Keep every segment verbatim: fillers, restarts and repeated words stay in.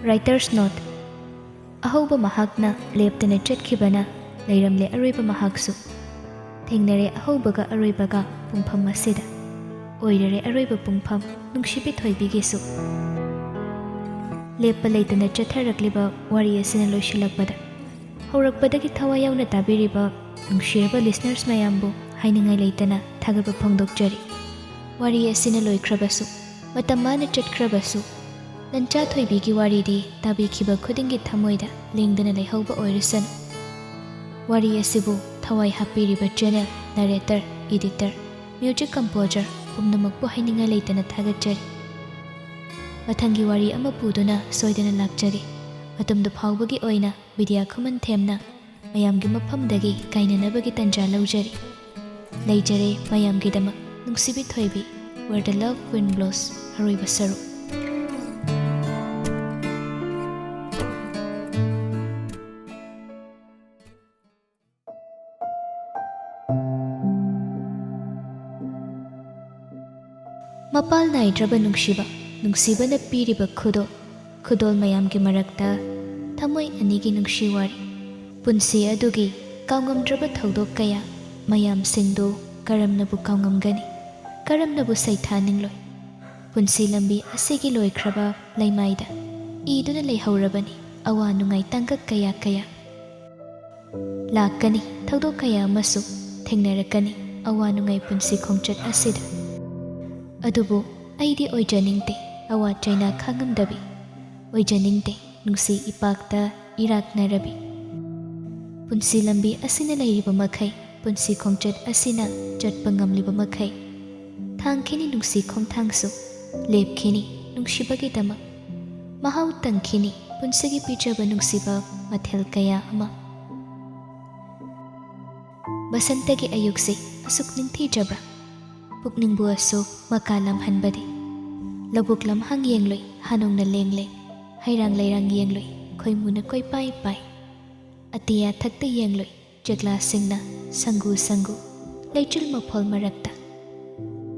Writer's Note: ꯑꯍꯧꯕ ꯃꯍꯥꯛꯅ ꯂꯦꯞꯇꯅ ꯆꯠꯈꯤꯕꯅ ꯂꯩꯔꯝꯂꯦ ꯑꯔꯣꯏꯕ ꯃꯍꯥꯛꯁꯨ꯫ ꯊꯦꯡꯅꯔꯦ ꯑꯍꯧꯕꯒ ꯑꯔꯣꯏꯕꯒ ꯄꯨꯡꯐꯝ ꯑꯁꯤꯗ꯫ ꯑꯣꯏꯔꯔꯦ ꯑꯔꯣꯏꯕ ꯄꯨꯡꯐꯝ ꯅꯨꯡꯁꯤꯕꯤ ꯊꯣꯏꯕꯤꯒꯤꯁꯨ꯫ ꯂꯦꯞꯄ ꯂꯩꯇꯅ ꯆꯠꯊꯔꯛꯂꯤꯕ ꯋꯥꯔꯤ ꯑꯁꯤꯅ ꯂꯣꯏꯁꯤꯜꯂꯛꯄꯗ, ꯍꯧꯔꯛꯄꯗꯒꯤ ꯊꯋꯥꯏ ꯌꯥꯎꯅ ꯇꯥꯕꯤꯔꯤꯕ ꯅꯨꯡꯁꯤꯔꯕ listeners ꯃꯌꯥꯝꯕꯨ ꯍꯥꯏꯅꯤꯡꯉꯥꯏ ꯂꯩꯇꯅ ꯊꯥꯒꯠꯄ ꯐꯣꯡꯗꯣꯛꯆꯔꯤ꯫ ꯋꯥꯔꯤ ꯑꯁꯤꯅ ꯂꯣꯏꯈ꯭ꯔꯕꯁꯨ, ꯃꯇꯝ ꯃꯥꯅ ꯆꯠꯈ꯭ꯔꯕꯁꯨ, ꯂꯟꯆꯥ ꯊꯣꯏꯕꯤꯒꯤ ꯋꯥꯔꯤꯗꯤ ꯇꯥꯕꯤꯈꯤꯕ ꯈꯨꯗꯤꯡꯒꯤ ꯊꯃꯣꯏꯗ ꯂꯦꯡꯗꯅ ꯂꯩꯍꯧꯕ ꯑꯣꯏꯔꯁꯅꯨ꯫ ꯋꯥꯔꯤ ꯑꯁꯤꯕꯨ ꯊꯋꯥꯏ ꯍꯥꯞꯄꯤꯔꯤꯕ channel, narrator, editor, music composer ꯄꯨꯝꯅꯃꯛꯄꯨ ꯍꯥꯏꯅꯤꯡꯉꯥꯏ ꯂꯩꯇꯅ ꯊꯥꯒꯠꯆꯔꯤ꯫ ꯃꯊꯪꯒꯤ ꯋꯥꯔꯤ ꯑꯃ ꯄꯨꯗꯨꯅ ꯁꯣꯏꯗꯅ ꯂꯥꯛꯆꯒꯦ꯫ ꯃꯇꯝꯗꯨ ꯐꯥꯎꯕꯒꯤ ꯑꯣꯏꯅ ꯕꯤꯗ꯭ꯌꯥ ꯈꯨꯃꯟꯊꯦꯝꯅ ꯃꯌꯥꯝꯒꯤ ꯃꯐꯝꯗꯒꯤ ꯀꯥꯏꯅꯅꯕꯒꯤ ꯇꯟꯖꯥ ꯂꯧꯖꯔꯤ꯫ ꯂꯩꯖꯔꯦ ꯃꯌꯥꯝꯒꯤꯗꯃꯛ ꯅꯨꯡꯁꯤꯕꯤ ꯊꯣꯏꯕꯤ, Where the Love Wind Blows, ꯑꯔꯣꯏꯕ ꯁꯔꯨꯛ꯫ ꯃꯄꯥꯜ ꯅꯥꯏꯗ꯭ꯔꯕ ꯅꯨꯡꯁꯤꯕ, ꯅꯨꯡꯁꯤꯕꯅ ꯄꯤꯔꯤꯕ ꯈꯨꯗꯣꯜ, ꯈꯨꯗꯣꯜ ꯃꯌꯥꯝꯒꯤ ꯃꯔꯛꯇ ꯊꯃꯣꯏ ꯑꯅꯤꯒꯤ ꯅꯨꯡꯁꯤ ꯋꯥꯔꯤ꯫ ꯄꯨꯟꯁꯤ ꯑꯗꯨꯒꯤ ꯀꯥꯎꯉꯝꯗ꯭ꯔꯕ ꯊꯧꯗꯣꯛ ꯀꯌꯥ, ꯃꯌꯥꯝꯁꯤꯡꯗꯨ ꯀꯔꯝꯅꯕꯨ ꯀꯥꯎꯉꯝꯒꯅꯤ? ꯀꯔꯝꯅꯕꯨ ꯁꯩꯊꯥꯅꯤꯡꯂꯣꯏ? ꯄꯨꯟꯁꯤ ꯂꯝꯕꯤ ꯑꯁꯤꯒꯤ ꯂꯣꯏꯈ꯭ꯔꯕ ꯂꯩꯃꯥꯏꯗ ꯏꯗꯨꯅ ꯂꯩꯍꯧꯔꯕꯅꯤ ꯑꯋꯥ ꯅꯨꯡꯉꯥꯏ ꯇꯥꯡꯀꯛ ꯀꯌꯥ ꯀꯌꯥ꯫ ꯂꯥꯛꯀꯅꯤ ꯊꯧꯗꯣꯛ ꯀꯌꯥ ꯑꯃꯁꯨ ꯊꯦꯡꯅꯔꯛꯀꯅꯤ ꯑꯋꯥ ꯅꯨꯡꯉꯥꯏ ꯄꯨꯟꯁꯤ ꯈꯣꯡꯆꯠ ꯑꯁꯤꯗ꯫ ꯑꯗꯨꯕꯨ ꯑꯩꯗꯤ ꯑꯣꯏꯖꯅꯤꯡꯗꯦ ꯑꯋꯥ ꯆꯩꯅꯥ ꯈꯥꯡꯉꯝꯗꯕꯤ, ꯑꯣꯏꯖꯅꯤꯡꯗꯦ ꯅꯨꯡꯁꯤ ꯏꯄꯥꯛꯇ ꯏꯔꯥꯛꯅꯔꯕꯤ꯫ ꯄꯨꯟꯁꯤ ꯂꯝꯕꯤ ꯑꯁꯤꯅ ꯂꯩꯔꯤꯕ ꯃꯈꯩ, ꯄꯨꯟꯁꯤ ꯈꯣꯡꯆꯠ ꯑꯁꯤꯅ ꯆꯠꯄ ꯉꯝꯂꯤꯕ ꯃꯈꯩ, ꯊꯥꯡꯈꯤꯅꯤ ꯅꯨꯡꯁꯤ ꯈꯣꯡꯊꯥꯡꯁꯨ, ꯂꯦꯞꯈꯤꯅꯤ ꯅꯨꯡꯁꯤꯕꯒꯤꯗꯃꯛ꯫ ꯃꯍꯥꯎ ꯇꯪꯈꯤꯅꯤ ꯄꯨꯟꯁꯤꯒꯤ ꯄꯤꯖꯕ ꯅꯨꯡꯁꯤꯕ ꯃꯊꯦꯜ ꯀꯌꯥ ꯑꯃ꯫ ꯕꯁꯟꯇꯒꯤ ꯑꯌꯨꯛꯁꯤ ꯑꯁꯨꯛ ꯅꯤꯡꯊꯤꯖꯕ꯭ꯔꯥ? ꯄꯨꯛꯅꯤꯡꯕꯨ ꯑꯁꯨꯛ ꯃꯀꯥ ꯂꯝꯍꯟꯕꯗꯤ꯫ ꯂꯧꯕꯨꯛ ꯂꯝꯍꯥꯡ ꯌꯦꯡꯂꯨꯏ ꯍꯥꯅꯣꯡꯅ ꯂꯦꯡꯂꯦ, ꯍꯩꯔꯥꯡ ꯂꯩꯔꯥꯡ ꯌꯦꯡꯂꯨꯏ ꯈꯣꯏꯃꯨꯅ ꯀꯣꯏꯄꯥꯏ ꯄꯥꯏ꯫ ꯑꯇꯤꯌꯥ ꯊꯛꯇ ꯌꯦꯡꯂꯨꯏ ꯆꯦꯛꯂꯥꯁꯤꯡꯅ ꯁꯪꯒꯨ ꯁꯪꯒꯨ ꯂꯩꯆꯤꯜ ꯃꯐꯣꯜ ꯃꯔꯛꯇ꯫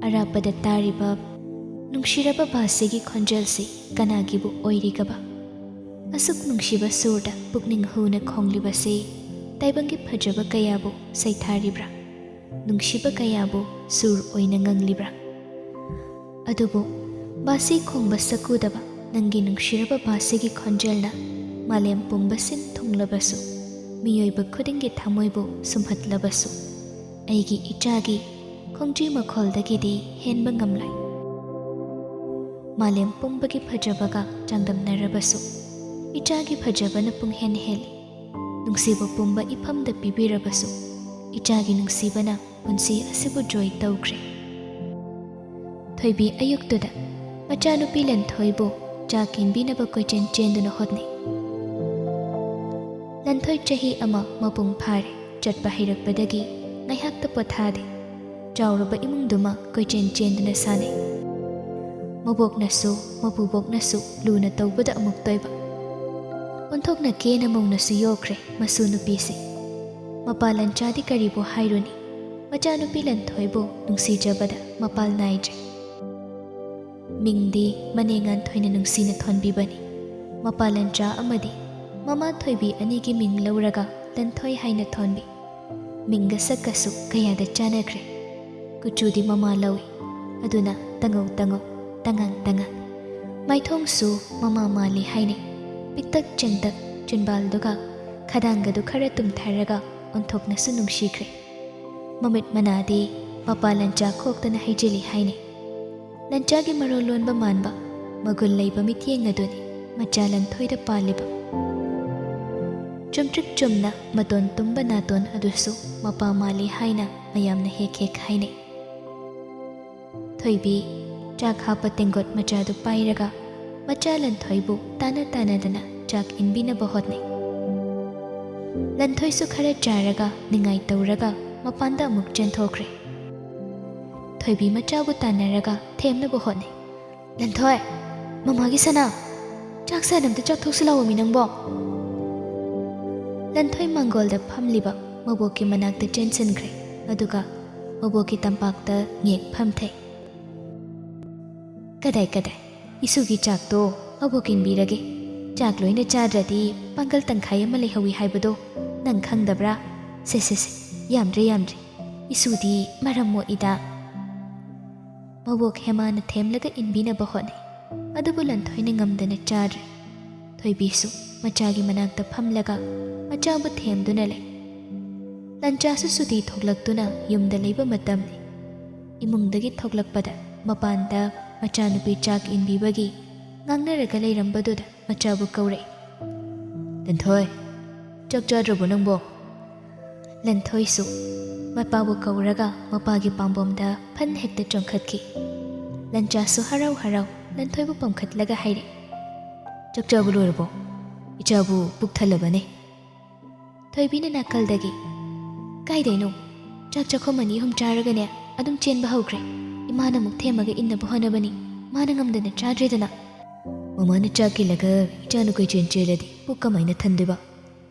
ꯑꯔꯥꯞꯄꯗ ꯇꯥꯔꯤꯕ ꯅꯨꯡꯁꯤꯔꯕ ꯚꯥꯁꯤꯒꯤ ꯈꯣꯟꯖꯦꯜꯁꯤ ꯀꯅꯥꯒꯤꯕꯨ ꯑꯣꯏꯔꯤꯒꯕ? ꯑꯁꯨꯛ ꯅꯨꯡꯁꯤꯕ ꯁꯨꯔꯗ ꯄꯨꯛꯅꯤꯡ ꯍꯨꯅ ꯈꯣꯡꯂꯤꯕꯁꯤ ꯇꯥꯏꯕꯪꯒꯤ ꯐꯖꯕ ꯀꯌꯥꯕꯨ ꯁꯩꯊꯥꯔꯤꯕ꯭ꯔꯥ? ꯅꯨꯡꯁꯤꯕ ꯀꯌꯥꯕꯨ ꯁꯨꯔ ꯑꯣꯏꯅ ꯉꯪꯂꯤꯕ꯭ꯔꯥ? ꯑꯗꯨꯕꯨ ꯕꯥꯁꯤ ꯈꯣꯡꯕ ꯁꯛꯀꯨꯗꯕ ꯅꯪꯒꯤ ꯅꯨꯡꯁꯤꯔꯕ ꯕꯥꯁꯤꯒꯤ ꯈꯣꯟꯖꯦꯜꯅ ꯃꯥꯂꯦꯝ ꯄꯨꯝꯕ ꯁꯤꯟ ꯊꯨꯡꯂꯕꯁꯨ, ꯃꯤꯑꯣꯏꯕ ꯈꯨꯗꯤꯡꯒꯤ ꯊꯃꯣꯏꯕꯨ ꯁꯨꯝꯍꯠꯂꯕꯁꯨ, ꯑꯩꯒꯤ ꯏꯆꯥꯒꯤ ꯈꯣꯡꯖꯤ ꯃꯈꯣꯜꯗꯒꯤꯗꯤ ꯍꯦꯟꯕ ꯉꯝꯂꯣꯏ꯫ ꯃꯥꯂꯦꯝ ꯄꯨꯝꯕꯒꯤ ꯐꯖꯕꯒ ꯆꯥꯡꯗꯝꯅꯔꯕꯁꯨ, ꯏꯆꯥꯒꯤ ꯐꯖꯕꯅ ꯄꯨꯡꯍꯦꯟ ꯍꯦꯜꯂꯤ꯫ ꯅꯨꯡꯁꯤꯕ ꯄꯨꯝꯕ ꯏꯐꯝꯗ ꯄꯤꯕꯤꯔꯕꯁꯨ, ꯏꯆꯥꯒꯤ ꯅꯨꯡꯁꯤꯕꯅ ꯄꯨꯟꯁꯤ ꯑꯁꯤꯕꯨ ꯖꯣꯏ ꯇꯧꯈ꯭ꯔꯦ꯫ ꯊꯣꯏꯕꯤ ꯑꯌꯨꯛꯇꯨꯗ ꯃꯆꯥꯅꯨꯄꯤ ꯂꯟꯊꯣꯏꯕꯨ ꯆꯥꯛ ꯏꯟꯕꯤꯅꯕ ꯀꯣꯏꯆꯦꯟ ꯆꯦꯟꯗꯨꯅ ꯍꯣꯠꯅꯩ꯫ ꯂꯟꯊꯣꯏ ꯆꯍꯤ ꯑꯃ ꯃꯄꯨꯡ ꯐꯥꯔꯦ꯫ ꯆꯠꯄ ꯍꯩꯔꯛꯄꯗꯒꯤ ꯉꯥꯏꯍꯥꯛꯇ ꯄꯣꯊꯥꯗꯦ꯫ ꯆꯥꯎꯔꯕ ꯏꯃꯨꯡꯗꯨꯃ ꯀꯣꯏꯆꯦꯟ ꯆꯦꯟꯗꯨꯅ ꯁꯥꯟꯅꯩ꯫ ꯃꯕꯣꯛꯅꯁꯨ ꯃꯄꯨꯕꯣꯛꯅꯁꯨ ꯂꯨꯅ ꯇꯧꯕꯗ ꯑꯃꯨꯛ ꯇꯣꯏꯕ꯫ ꯑꯣꯟꯊꯣꯛꯅ ꯀꯦꯅ ꯃꯧꯅꯁꯨ ꯌꯣꯛꯈ꯭ꯔꯦ ꯃꯁꯨ ꯅꯨꯄꯤꯁꯦ꯫ ꯃꯄꯥ ꯂꯟꯆꯥꯗꯤ ꯀꯔꯤꯕꯨ ꯍꯥꯏꯔꯨꯅꯤ? ꯃꯆꯥꯅꯨꯄꯤ ꯂꯟꯊꯣꯏꯕꯨ ꯅꯨꯡꯁꯤꯖꯕꯗ ꯃꯄꯥꯜ ꯅꯥꯏꯗ꯭ꯔꯦ꯫ ꯃꯤꯡꯗꯤ ꯃꯅꯦ ꯉꯥꯟꯊꯣꯏꯅ ꯅꯨꯡꯁꯤꯅ ꯊꯣꯟꯕꯤꯕꯅꯤ꯫ ꯃꯄꯥ ꯂꯟꯆꯥ ꯑꯃꯗꯤ ꯃꯃꯥ ꯊꯣꯏꯕꯤ ꯑꯅꯤꯒꯤ ꯃꯤꯡ ꯂꯧꯔꯒ ꯂꯟꯊꯣꯏ ꯍꯥꯏꯅ ꯊꯣꯟꯕꯤ꯫ ꯃꯤꯡꯒ ꯁꯛꯀꯁꯨ ꯀꯌꯥꯗ ꯆꯥꯟꯅꯈ꯭ꯔꯦ꯫ ꯀꯨꯆꯨꯗꯤ ꯃꯃꯥ ꯂꯧꯏ, ꯑꯗꯨꯅ ꯇꯉꯧ ꯇꯉꯧ, ꯇꯉꯥꯡ ꯇꯉꯥꯡ꯫ ꯃꯥꯏꯊꯣꯡꯁꯨ ꯃꯃꯥ ꯃꯥꯜꯂꯤ ꯍꯥꯏꯅꯩ꯫ ꯄꯤꯛꯇꯛ ꯆꯦꯡꯇꯛ ꯆꯤꯟꯕꯥꯜꯗꯨꯒ ꯈꯗꯥꯡꯒꯗꯨ ꯈꯔ ꯇꯨꯝꯊꯔꯒ ꯑꯣꯟꯊꯣꯛꯅꯁꯨ ꯅꯨꯡꯁꯤꯈ꯭ꯔꯦ꯫ ꯃꯃꯤꯠ ꯃꯅꯥꯗꯤ ꯃꯄꯥ ꯂꯟꯆꯥ ꯈꯣꯛꯇꯅ ꯍꯩꯖꯤꯜꯂꯤ ꯍꯥꯏꯅꯩ꯫ ꯂꯟꯆꯥꯒꯤ ꯃꯔꯣꯜ ꯂꯣꯟꯕ ꯃꯥꯟꯕ, ꯃꯒꯨꯟ ꯂꯩꯕ ꯃꯤꯠꯌꯦꯡ ꯑꯗꯨꯅꯤ ꯃꯆꯥ ꯂꯟꯊꯣꯏꯗ ꯄꯥꯜꯂꯤꯕ꯫ ꯆꯨꯝꯇ꯭ꯔꯤꯛ ꯆꯨꯝꯅ ꯃꯇꯣꯟ ꯇꯨꯝꯕ ꯅꯥꯇꯣꯟ ꯑꯗꯨꯁꯨ ꯃꯄꯥ ꯃꯥꯜꯂꯤ ꯍꯥꯏꯅ ꯃꯌꯥꯝꯅ ꯍꯦꯛ ꯍꯦꯛ ꯍꯥꯏꯅꯩ꯫ ꯊꯣꯏꯕꯤ ꯆꯥꯛ ꯍꯥꯞꯄ ꯇꯦꯡꯀꯣꯠ ꯃꯆꯥꯗꯨ ꯄꯥꯏꯔꯒ ꯃꯆꯥ ꯂꯟꯊꯣꯏꯕꯨ ꯇꯥꯟꯅ ꯇꯥꯟꯅꯗꯅ ꯆꯥꯛ ꯏꯟꯕꯤꯅꯕ ꯍꯣꯠꯅꯩ꯫ ꯂꯟꯊꯣꯏꯁꯨ ꯈꯔ ꯆꯥꯔꯒ ꯅꯤꯡꯉꯥꯏ ꯇꯧꯔꯒ ꯃꯄꯥꯟꯗ ꯑꯃꯨꯛ ꯆꯦꯟꯊꯣꯛꯈ꯭ꯔꯦ꯫ ꯊꯣꯏꯕꯤ ꯃꯆꯥꯕꯨ ꯇꯥꯟꯅꯔꯒ ꯊꯦꯝꯅꯕ ꯍꯣꯠꯅꯩ꯫ "ꯂꯟꯊꯣꯏ, ꯃꯃꯥꯒꯤ ꯁꯅꯥ, ꯆꯥꯛ ꯁꯥꯅꯕꯗ ꯆꯥꯛ ꯊꯣꯛꯁꯤ ꯂꯥꯛꯑꯣꯃꯤ ꯅꯪꯕꯣ!" ꯂꯟꯊꯣꯏ ꯃꯥꯡꯒꯣꯜꯗ ꯐꯝꯂꯤꯕ ꯃꯕꯣꯛꯀꯤ ꯃꯅꯥꯛꯇ ꯆꯦꯟꯁꯤꯟꯈ꯭ꯔꯦ꯫ ꯑꯗꯨꯒ ꯃꯕꯣꯛꯀꯤ ꯇꯝꯄꯥꯛꯇ ꯉꯦꯛ ꯐꯝꯊꯩ꯫ "ꯀꯗꯥꯏ, ꯀꯗꯥꯏ? ꯏꯁꯨꯒꯤ ꯆꯥꯛꯇꯣ ꯑꯕꯣꯛ ꯏꯟꯕꯤꯔꯒꯦ꯫ ꯆꯥꯛ ꯂꯣꯏꯅ ꯆꯥꯗ꯭ꯔꯗꯤ ꯄꯥꯡꯒꯜ ꯇꯪꯈꯥꯏ ꯑꯃ ꯂꯩꯍꯧꯏ ꯍꯥꯏꯕꯗꯣ ꯅꯪ ꯈꯪꯗꯕ꯭ꯔꯥ? ꯁꯦ, ꯁꯦ, ꯁꯦ, ꯌꯥꯝꯗ꯭ꯔꯦ, ꯌꯥꯝꯗ꯭ꯔꯦ꯫ ꯏꯁꯨꯗꯤ ꯃꯔꯝ ꯃꯣꯛꯏꯗ꯫ ꯃꯕꯣꯛ ꯍꯦꯃꯥꯅ ꯊꯦꯝꯂꯒ ꯏꯟꯕꯤꯅꯕ ꯍꯣꯠꯅꯩ, ꯑꯗꯨꯕꯨ ꯂꯟꯊꯣꯏꯅ ꯉꯝꯗꯅ ꯆꯥꯗ꯭ꯔꯦ꯫ ꯊꯣꯏꯕꯤꯁꯨ ꯃꯆꯥꯒꯤ ꯃꯅꯥꯛꯇ ꯐꯝꯂꯒ ꯃꯆꯥꯕꯨ ꯊꯦꯝꯗꯨꯅ ꯂꯩ꯫ ꯂꯟꯆꯥꯁꯨ ꯁꯨꯇꯤ ꯊꯣꯛꯂꯛꯇꯨꯅ ꯌꯨꯝꯗ ꯂꯩꯕ ꯃꯇꯝꯅꯤ꯫ ꯏꯃꯨꯡꯗꯒꯤ ꯊꯣꯛꯂꯛꯄꯗ ꯃꯄꯥꯟꯗ ꯃꯆꯥꯅꯨꯄꯤ ꯆꯥꯛ ꯏꯟꯕꯤꯕꯒꯤ ꯉꯥꯡꯅꯔꯒ ꯂꯩꯔꯝꯕꯗꯨꯗ ꯃꯆꯥꯕꯨ ꯀꯧꯔꯛꯏ꯫ "ꯂꯟꯊꯣꯏ, ꯆꯥꯛ ꯆꯥꯗ꯭ꯔꯕꯣ ꯅꯪꯕꯣ?" ꯂꯟꯊꯣꯏꯁꯨ ꯃꯄꯥꯕꯨ ꯀꯧꯔꯒ ꯃꯄꯥꯒꯤ ꯄꯥꯝꯕꯣꯝꯗ ꯐꯟ ꯍꯦꯛꯇ ꯆꯣꯡꯈꯠꯈꯤ꯫ ꯂꯟꯆꯥꯁꯨ ꯍꯔꯥꯎ ꯍꯔꯥꯎ ꯂꯟꯊꯣꯏꯕꯨ ꯄꯝꯈꯠꯂꯒ ꯍꯥꯏꯔꯛꯏ, "ꯆꯥꯛ ꯆꯥꯕ ꯂꯣꯏꯔꯕꯣ? ꯏꯆꯥꯕꯨ ꯄꯨꯛ ꯊꯜꯂꯕꯅꯦ?" ꯊꯣꯏꯕꯤꯅ ꯅꯥꯀꯜꯗꯒꯤ, "ꯀꯥꯏꯗꯩꯅꯣ? ꯆꯥꯛ ꯆꯥꯛꯈꯨꯝ ꯑꯅꯤ ꯑꯍꯨꯝ ꯆꯥꯔꯒꯅꯦ ꯑꯗꯨꯝ ꯆꯦꯟꯕ ꯍꯧꯈ꯭ꯔꯦ꯫ ꯏꯃꯥꯅ ꯑꯃꯨꯛ ꯊꯦꯝꯃꯒ ꯏꯟꯅꯕ ꯍꯣꯠꯅꯕꯅꯤ, ꯃꯥꯅ ꯉꯝꯗꯅ ꯆꯥꯗ꯭ꯔꯦꯗꯅ꯫ ꯃꯃꯥꯅ ꯆꯥꯛ ꯏꯜꯂꯒ ꯏꯆꯥꯅꯨ ꯀꯣꯏꯆꯦꯟ ꯆꯦꯜꯂꯗꯤ ꯄꯨꯛ ꯀꯃꯥꯏꯅ ꯊꯟꯗꯣꯏꯕ?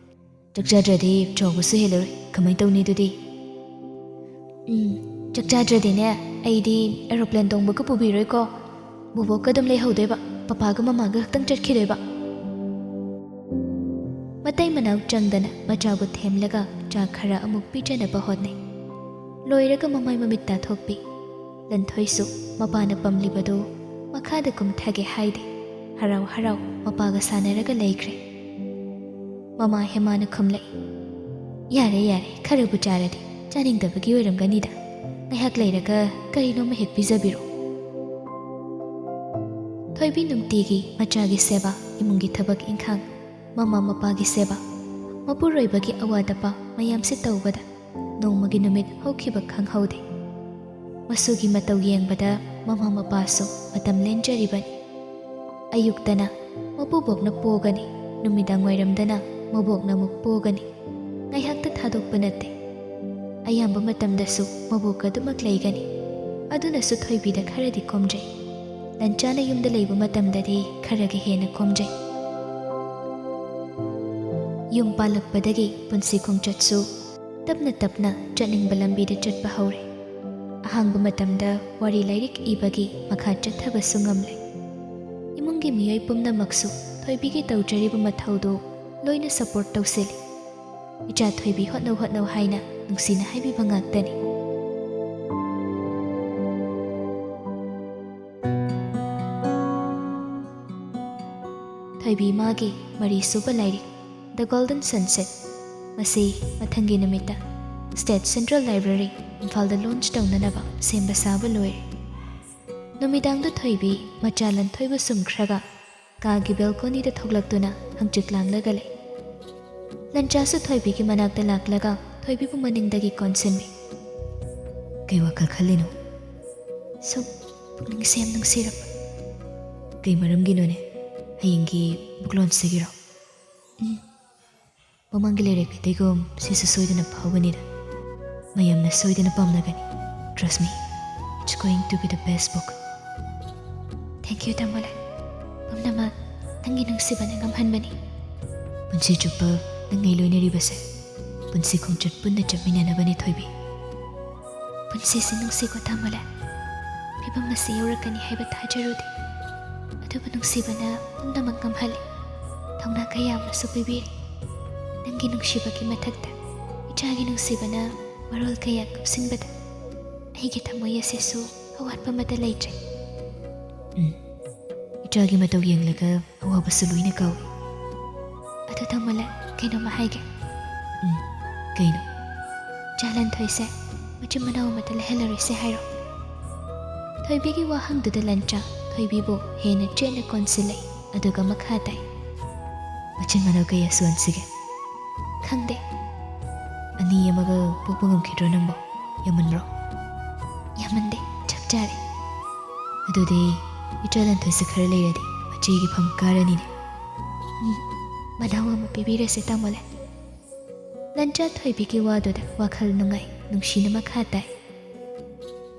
ꯆꯥꯛ ꯆꯥꯗ꯭ꯔꯗꯤ ꯆꯥꯎꯕꯁꯨ ꯍꯦꯜꯂꯔꯣꯏ, ꯀꯃꯥꯏꯅ ꯇꯧꯅꯤ ꯑꯗꯨꯗꯤ?" "ꯎꯝ, ꯆꯥꯛ ꯆꯥꯗ꯭ꯔꯗꯤꯅꯦ ꯑꯩꯗꯤ ꯑꯦꯔꯣꯄ꯭ꯂꯦꯟ ꯇꯣꯡꯕꯒ ꯄꯨꯕꯤꯔꯣꯏꯀꯣ꯫ ꯕꯣꯕꯣꯛꯀ ꯑꯗꯨꯝ ꯂꯩꯍꯧꯗꯣꯏꯕ, ꯄꯄꯥꯒ ꯃꯃꯥꯒ ꯈꯛꯇꯪ ꯆꯠꯈꯤꯗꯣꯏꯕ꯫" ꯃꯇꯩ ꯃꯅꯥꯎ ꯆꯪꯗꯅ ꯃꯆꯥꯕꯨ ꯊꯦꯝꯂꯒ ꯆꯥꯛ ꯈꯔ ꯑꯃꯨꯛ ꯄꯤꯖꯅꯕ ꯍꯣꯠꯅꯩ꯫ ꯂꯣꯏꯔꯒ ꯃꯃꯥꯏ ꯃꯃꯤꯠ ꯇꯥꯊꯣꯛꯄꯤ꯫ ꯂꯟꯊꯣꯏꯁꯨ ꯃꯄꯥꯅ ꯄꯝꯂꯤꯕꯗꯨ ꯃꯈꯥꯗ ꯀꯨꯝꯊꯒꯦ ꯍꯥꯏꯗꯦ꯫ ꯍꯔꯥꯎ ꯍꯔꯥꯎ ꯃꯄꯥꯒ ꯁꯥꯟꯅꯔꯒ ꯂꯩꯈ꯭ꯔꯦ꯫ ꯃꯃꯥ ꯍꯦꯃꯥꯅ ꯈꯨꯝꯂꯛꯏ, "ꯌꯥꯔꯦ, ꯌꯥꯔꯦ, ꯈꯔꯕꯨ ꯆꯥꯔꯗꯤ ꯆꯥꯅꯤꯡꯗꯕꯒꯤ ꯑꯣꯏꯔꯝꯒꯅꯤꯗ꯫ ꯉꯥꯏꯍꯥꯛ ꯂꯩꯔꯒ ꯀꯔꯤꯅꯣꯃ ꯍꯦꯛ ꯄꯤꯖꯕꯤꯔꯣ꯫" ꯊꯣꯏꯕꯤ ꯅꯨꯡꯇꯤꯒꯤ ꯃꯆꯥꯒꯤ ꯁꯦꯕꯥ, ꯏꯃꯨꯡꯒꯤ ꯊꯕꯛ ꯏꯪꯈꯥꯡ, ꯃꯃꯥ ꯃꯄꯥꯒꯤ ꯁꯦꯕꯥ, ꯃꯄꯨꯔꯣꯏꯕꯒꯤ ꯑꯋꯥꯠ ꯑꯄꯥ ꯃꯌꯥꯝꯁꯤ ꯇꯧꯕꯗ ꯅꯣꯡꯃꯒꯤ ꯅꯨꯃꯤꯠ ꯍꯧꯈꯤꯕ ꯈꯪꯍꯧꯗꯦ꯫ ꯃꯁꯨꯒꯤ ꯃꯇꯧ ꯌꯦꯡꯕꯗ ꯃꯃꯥ ꯃꯄꯥꯁꯨ ꯃꯇꯝ ꯂꯦꯟꯖꯔꯤꯕꯅꯤ꯫ ꯑꯌꯨꯛꯇꯅ ꯃꯄꯨꯕꯣꯛꯅ ꯄꯣꯒꯅꯤ, ꯅꯨꯃꯤꯗꯥꯡ ꯋꯥꯏꯔꯝꯗꯅ ꯃꯕꯣꯛꯅ ꯑꯃꯨꯛ ꯄꯣꯒꯅꯤ꯫ ꯉꯥꯏꯍꯥꯛꯇ ꯊꯥꯗꯣꯛꯄ ꯅꯠꯇꯦ꯫ ꯑꯌꯥꯝꯕ ꯃꯇꯝꯗꯁꯨ ꯃꯕꯣꯛ ꯑꯗꯨꯃꯛ ꯂꯩꯒꯅꯤ꯫ ꯑꯗꯨꯅꯁꯨ ꯊꯣꯏꯕꯤꯗ ꯈꯔꯗꯤ ꯀꯣꯝꯖꯩ꯫ ꯂꯟꯆꯥꯅ ꯌꯨꯝꯗ ꯂꯩꯕ ꯃꯇꯝꯗꯗꯤ ꯈꯔꯒ ꯍꯦꯟꯅ ꯀꯣꯝꯖꯩ꯫ ꯌꯨꯝ ꯄꯥꯜꯂꯛꯄꯗꯒꯤ ꯄꯨꯟꯁꯤ ꯈꯣꯡꯆꯠꯁꯨ ꯇꯞꯅ ꯇꯞꯅ ꯆꯠꯅꯤꯡꯕ ꯂꯝꯕꯤꯗ ꯆꯠꯄ ꯍꯧꯔꯦ꯫ ꯑꯍꯥꯡꯕ ꯃꯇꯝꯗ ꯋꯥꯔꯤ ꯂꯥꯏꯔꯤꯛ ꯏꯕꯒꯤ ꯃꯈꯥ ꯆꯠꯊꯕꯁꯨ ꯉꯝꯂꯦ꯫ ꯏꯃꯨꯡꯒꯤ ꯃꯤꯑꯣꯏ ꯄꯨꯝꯅꯃꯛꯁꯨ ꯊꯣꯏꯕꯤꯒꯤ ꯇꯧꯖꯔꯤꯕ ꯃꯊꯧꯗꯨ ꯂꯣꯏꯅ ꯁꯄꯣꯔꯠ ꯇꯧꯁꯤꯜꯂꯤ꯫ "ꯏꯆꯥ ꯊꯣꯏꯕꯤ, ꯍꯣꯠꯅꯧ ꯍꯣꯠꯅꯧ" ꯍꯥꯏꯅ ꯅꯨꯡꯁꯤꯅ ꯍꯥꯏꯕꯤꯕ ꯉꯥꯛꯇꯅꯤ꯫ ꯊꯣꯏꯕꯤ ꯃꯥꯒꯤ ꯃꯔꯤꯁꯨꯕ ꯂꯥꯏꯔꯤꯛ The Golden Sunset, ꯃꯁꯤ ꯃꯊꯪꯒꯤ ꯅꯨꯃꯤꯠꯇ ꯁ꯭ꯇꯦꯠ ꯁꯦꯟꯇ꯭ꯔꯦꯜ ꯂꯥꯏꯕ꯭ꯔꯦꯔꯤ ꯏꯝꯐꯥꯜꯗ ꯂꯣꯟꯆ ꯇꯧꯅꯅꯕ ꯁꯦꯝꯕ ꯁꯥꯕ ꯂꯣꯏꯔꯦ꯫ ꯅꯨꯃꯤꯗꯥꯡꯗ ꯊꯣꯏꯕꯤ ꯃꯆꯥ ꯂꯟꯊꯣꯏꯕ ꯁꯨꯝꯈ꯭ꯔꯒ ꯀꯥꯒꯤ ꯕꯦꯜꯀꯣꯅꯤꯗ ꯊꯣꯛꯂꯛꯇꯨꯅ ꯍꯪꯆꯤꯠ ꯂꯥꯡꯂꯒ ꯂꯩ꯫ ꯂꯟꯆꯥꯁꯨ ꯊꯣꯏꯕꯤꯒꯤ ꯃꯅꯥꯛꯇ ꯂꯥꯛꯂꯒ ꯊꯣꯏꯕꯤꯕꯨ ꯃꯅꯤꯡꯗꯒꯤ ꯀꯣꯟꯁꯤꯟꯃꯤ꯫ "ꯀꯩ ꯋꯥꯈꯜ ꯈꯜꯂꯤꯅꯣ?" "ꯁꯨꯝ ꯄꯨꯛꯅꯤꯡꯁꯦ ꯌꯥꯝ ꯅꯨꯡꯁꯤꯔꯛꯄ꯫" "ꯀꯩ ꯃꯔꯝꯒꯤꯅꯣꯅꯦ? ꯍꯌꯦꯡꯒꯤ ꯕꯨꯛ ꯂꯣꯟꯆꯇꯒꯤꯔꯣ?" "ꯎꯝ꯫ ꯃꯃꯥꯡꯒꯤ ꯂꯩꯔꯛ ꯑꯇꯩꯒꯨꯝ ꯁꯤꯁꯨ ꯁꯣꯏꯗꯅ ꯐꯥꯎꯒꯅꯤꯗ꯫ ꯃꯌꯥꯝꯅ ꯁꯣꯏꯗꯅ ꯄꯥꯝꯅꯒꯅꯤ꯫ Trust me, it's going to be the best book." "Thank you, ꯇꯥꯃꯣꯂꯥꯜ꯫ ꯄꯨꯝꯅꯃꯛ ꯅꯪꯒꯤ ꯅꯨꯡꯁꯤꯕꯅ ꯉꯝꯍꯟꯕꯅꯤ꯫" "ꯄꯨꯟꯁꯤ ꯆꯨꯞꯄ ꯅꯪ ꯑꯩ ꯂꯣꯏꯅꯔꯤꯕꯁꯦ ꯄꯨꯟꯁꯤ ꯈꯣꯡꯆꯠ ꯄꯨꯟꯅ ꯆꯠꯃꯤꯟꯅꯅꯕꯅꯤ, ꯊꯣꯏꯕꯤ꯫" "ꯄꯨꯟꯁꯤꯁꯦ ꯅꯨꯡꯁꯤꯀꯣ, ꯇꯥꯃꯣꯂꯥꯜ꯫ ꯐꯤꯕꯝ ꯑꯁꯤ ꯌꯧꯔꯛꯀꯅꯤ ꯍꯥꯏꯕ ꯊꯥꯖꯔꯨꯗꯦ꯫ ꯑꯗꯨꯕꯨ ꯅꯨꯡꯁꯤꯕꯅ ꯄꯨꯝꯅꯃꯛ ꯉꯝꯍꯜꯂꯤ꯫ ꯊꯧꯅꯥ ꯀꯌꯥ ꯑꯃꯁꯨ ꯄꯤꯕꯤꯔꯤ꯫ ꯅꯪꯒꯤ ꯅꯨꯡꯁꯤꯕꯒꯤ ꯃꯊꯛꯇ ꯏꯆꯥꯒꯤ ꯅꯨꯡꯁꯤꯕꯅ ꯃꯔꯣꯜ ꯀꯌꯥ ꯀꯨꯞꯁꯤꯟꯕꯗ ꯑꯩꯒꯤ ꯊꯃꯣꯏ ꯑꯁꯤꯁꯨ ꯑꯋꯥꯠꯄ ꯑꯃꯠꯇ ꯂꯩꯇ꯭ꯔꯦ꯫" "ꯎꯝ, ꯏꯆꯥꯒꯤ ꯃꯇꯧ ꯌꯦꯡꯂꯒ ꯑꯋꯥꯕꯁꯨ ꯂꯣꯏꯅ ꯀꯥꯎꯏ꯫" "ꯑꯗꯨ ꯇꯥꯃꯣꯂꯥꯜ, ꯀꯩꯅꯣꯝꯃ ꯍꯥꯏꯒꯦ꯫" "ꯎꯝ, ꯀꯩꯅꯣ?" "ꯏꯆꯥ ꯂꯟꯊꯣꯏꯁꯦ ꯃꯆꯤꯟ ꯃꯅꯥꯎ ꯑꯃꯠꯇ ꯂꯩꯍꯜꯂꯔꯣꯏꯁꯦ ꯍꯥꯏꯔꯣ?" ꯊꯣꯏꯕꯤꯒꯤ ꯋꯥꯍꯪꯗꯨꯗ ꯂꯟꯆꯥ ꯊꯣꯏꯕꯤꯕꯨ ꯍꯦꯟꯅ ꯆꯦꯠꯅ ꯀꯣꯟꯁꯤꯜꯂꯛꯏ, ꯑꯗꯨꯒ ꯃꯈꯥ ꯇꯥꯏ꯫ "ꯃꯆꯤꯟ ꯃꯅꯥꯎ ꯀꯌꯥ ꯁꯨꯍꯟꯁꯤꯒꯦ?" "ꯈꯪꯗꯦ꯫" "ꯑꯅꯤ ꯑꯃꯒ ꯄꯣꯛꯄ ꯉꯝꯈꯤꯗ꯭ꯔꯣ ꯅꯪꯕꯣ? ꯌꯥꯝꯃꯟꯕ꯭ꯔꯣ?" "ꯌꯥꯝꯃꯟꯗꯦ, ꯆꯞ ꯆꯥꯔꯦ꯫" "ꯑꯗꯨꯗꯤ ꯏꯆꯥ ꯂꯟꯊꯣꯏꯁꯦ ꯈꯔ ꯂꯩꯔꯗꯤ ꯃꯆꯦꯒꯤ ꯐꯝ ꯀꯥꯔꯅꯤꯅꯦ꯫" "ꯎꯝ, ꯃꯅꯥꯎ ꯑꯃ ꯄꯤꯕꯤꯔꯁꯦ, ꯇꯥꯃꯣꯂꯥꯜ꯫" ꯂꯟꯆꯥ ꯊꯣꯏꯕꯤꯒꯤ ꯋꯥꯗꯨꯗ ꯋꯥꯈꯜ ꯅꯨꯡꯉꯥꯏ ꯅꯨꯡꯁꯤꯅ ꯃꯈꯥ ꯇꯥꯏ꯫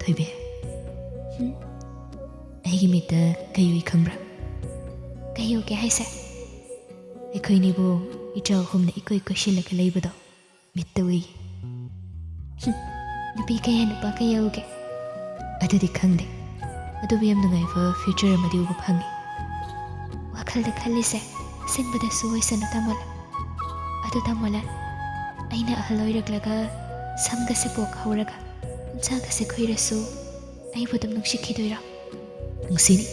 "ꯊꯣꯏꯕꯤ꯫" "ꯍꯨꯝ?" "ꯑꯩꯒꯤ ꯃꯤꯠꯇ ꯀꯩ ꯎꯏ ꯈꯪꯕ꯭ꯔꯥ?" "ꯀꯩ ꯎꯒꯦ ꯍꯥꯏꯁꯦ?" "ꯑꯩꯈꯣꯏꯅꯤꯕꯨ ꯏꯆꯥ ꯑꯍꯨꯝꯅ ꯏꯀꯣꯏ ꯀꯣꯏꯁꯤꯜꯂꯒ ꯂꯩꯕꯗꯣ ꯃꯤꯠꯇ ꯎꯏ꯫" "ꯍꯨꯝ, ꯅꯨꯄꯤ ꯀꯌꯥ ꯅꯨꯄꯥ ꯀꯌꯥ ꯎꯒꯦ?" "ꯑꯗꯨꯗꯤ ꯈꯪꯗꯦ, ꯑꯗꯨꯕꯨ ꯌꯥꯝ ꯅꯨꯡꯉꯥꯏꯕ ꯐ꯭ꯌꯨꯆꯔ ꯑꯃꯗꯤ ꯎꯕ ꯐꯪꯉꯤ꯫" "ꯋꯥꯈꯜ ꯋꯥꯈꯜꯗ ꯈꯜꯂꯤꯁꯦ ꯑꯁꯦꯡꯕꯗꯁꯨ ꯑꯣꯏꯁꯅꯨ ꯇꯥꯃꯣꯂꯥ꯫ ꯑꯗꯨ ꯇꯥꯃꯣꯂꯥ, ꯑꯩꯅ ꯑꯍꯜ ꯑꯣꯏꯔꯛꯂꯒ ꯁꯝꯒꯁꯦ ꯄꯣꯛ ꯍꯧꯔꯒ ꯎꯟꯁꯥꯒꯁꯦ ꯈꯨꯏꯔꯁꯨ ꯑꯩꯕꯨ ꯑꯗꯨꯝ ꯅꯨꯡꯁꯤꯈꯤꯗꯣꯏꯔꯣ? ꯅꯨꯡꯁꯤꯅꯤ꯫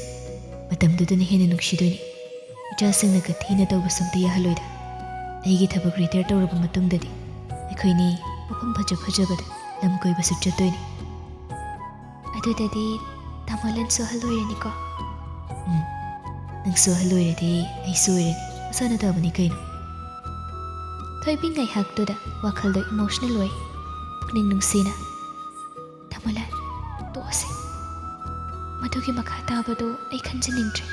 ꯃꯇꯝꯗꯨꯗꯅ ꯍꯦꯟꯅ ꯅꯨꯡꯁꯤꯗꯣꯏꯅꯤ꯫ ꯏꯆꯥꯁꯤꯡꯅ ꯀꯊꯤꯅ ꯇꯧꯕ ꯁꯨꯝꯇ ꯌꯥꯍꯜꯂꯣꯏꯗ꯫ ꯑꯩꯒꯤ ꯊꯕꯛ ꯔꯤꯇꯥꯌꯔ ꯇꯧꯔꯕ ꯃꯇꯨꯡꯗꯗꯤ ꯑꯩꯈꯣꯏꯅꯤ ꯃꯐꯝ ꯐꯖ ꯐꯖꯕꯗ ꯂꯝ ꯀꯣꯏꯕꯁꯨ ꯆꯠꯇꯣꯏꯅꯤ꯫ ꯑꯗꯨꯗꯗꯤ ꯇꯥꯃꯣꯂꯥꯟꯁꯨ ꯑꯍꯜ ꯑꯣꯏꯔꯅꯤꯀꯣ? ꯎꯝ, ꯅꯪꯁꯨ ꯑꯍꯜ ꯑꯣꯏꯔꯗꯤ ꯑꯩꯁꯨ ꯑꯣꯏꯔꯅꯤ꯫ ꯃꯁꯥꯅ ꯇꯥꯕꯅꯤ ꯀꯩꯅꯣ꯫ ꯊꯣꯏꯕꯤ ꯉꯥꯏꯍꯥꯛꯇꯨꯗ ꯋꯥꯈꯜꯗꯣ ꯏꯃꯣꯁꯅꯦꯜ ꯑꯣꯏ꯫ ꯄꯨꯛꯅꯤꯡ ꯅꯨꯡꯁꯤꯅ, "ꯇꯥꯃꯣꯂꯥꯟ, ꯇꯣꯛꯑꯁꯦ꯫ ꯃꯗꯨꯒꯤ ꯃꯈꯥ ꯇꯥꯕꯗꯣ ꯑꯩ ꯈꯟꯖꯅꯤꯡꯗ꯭ꯔꯦ꯫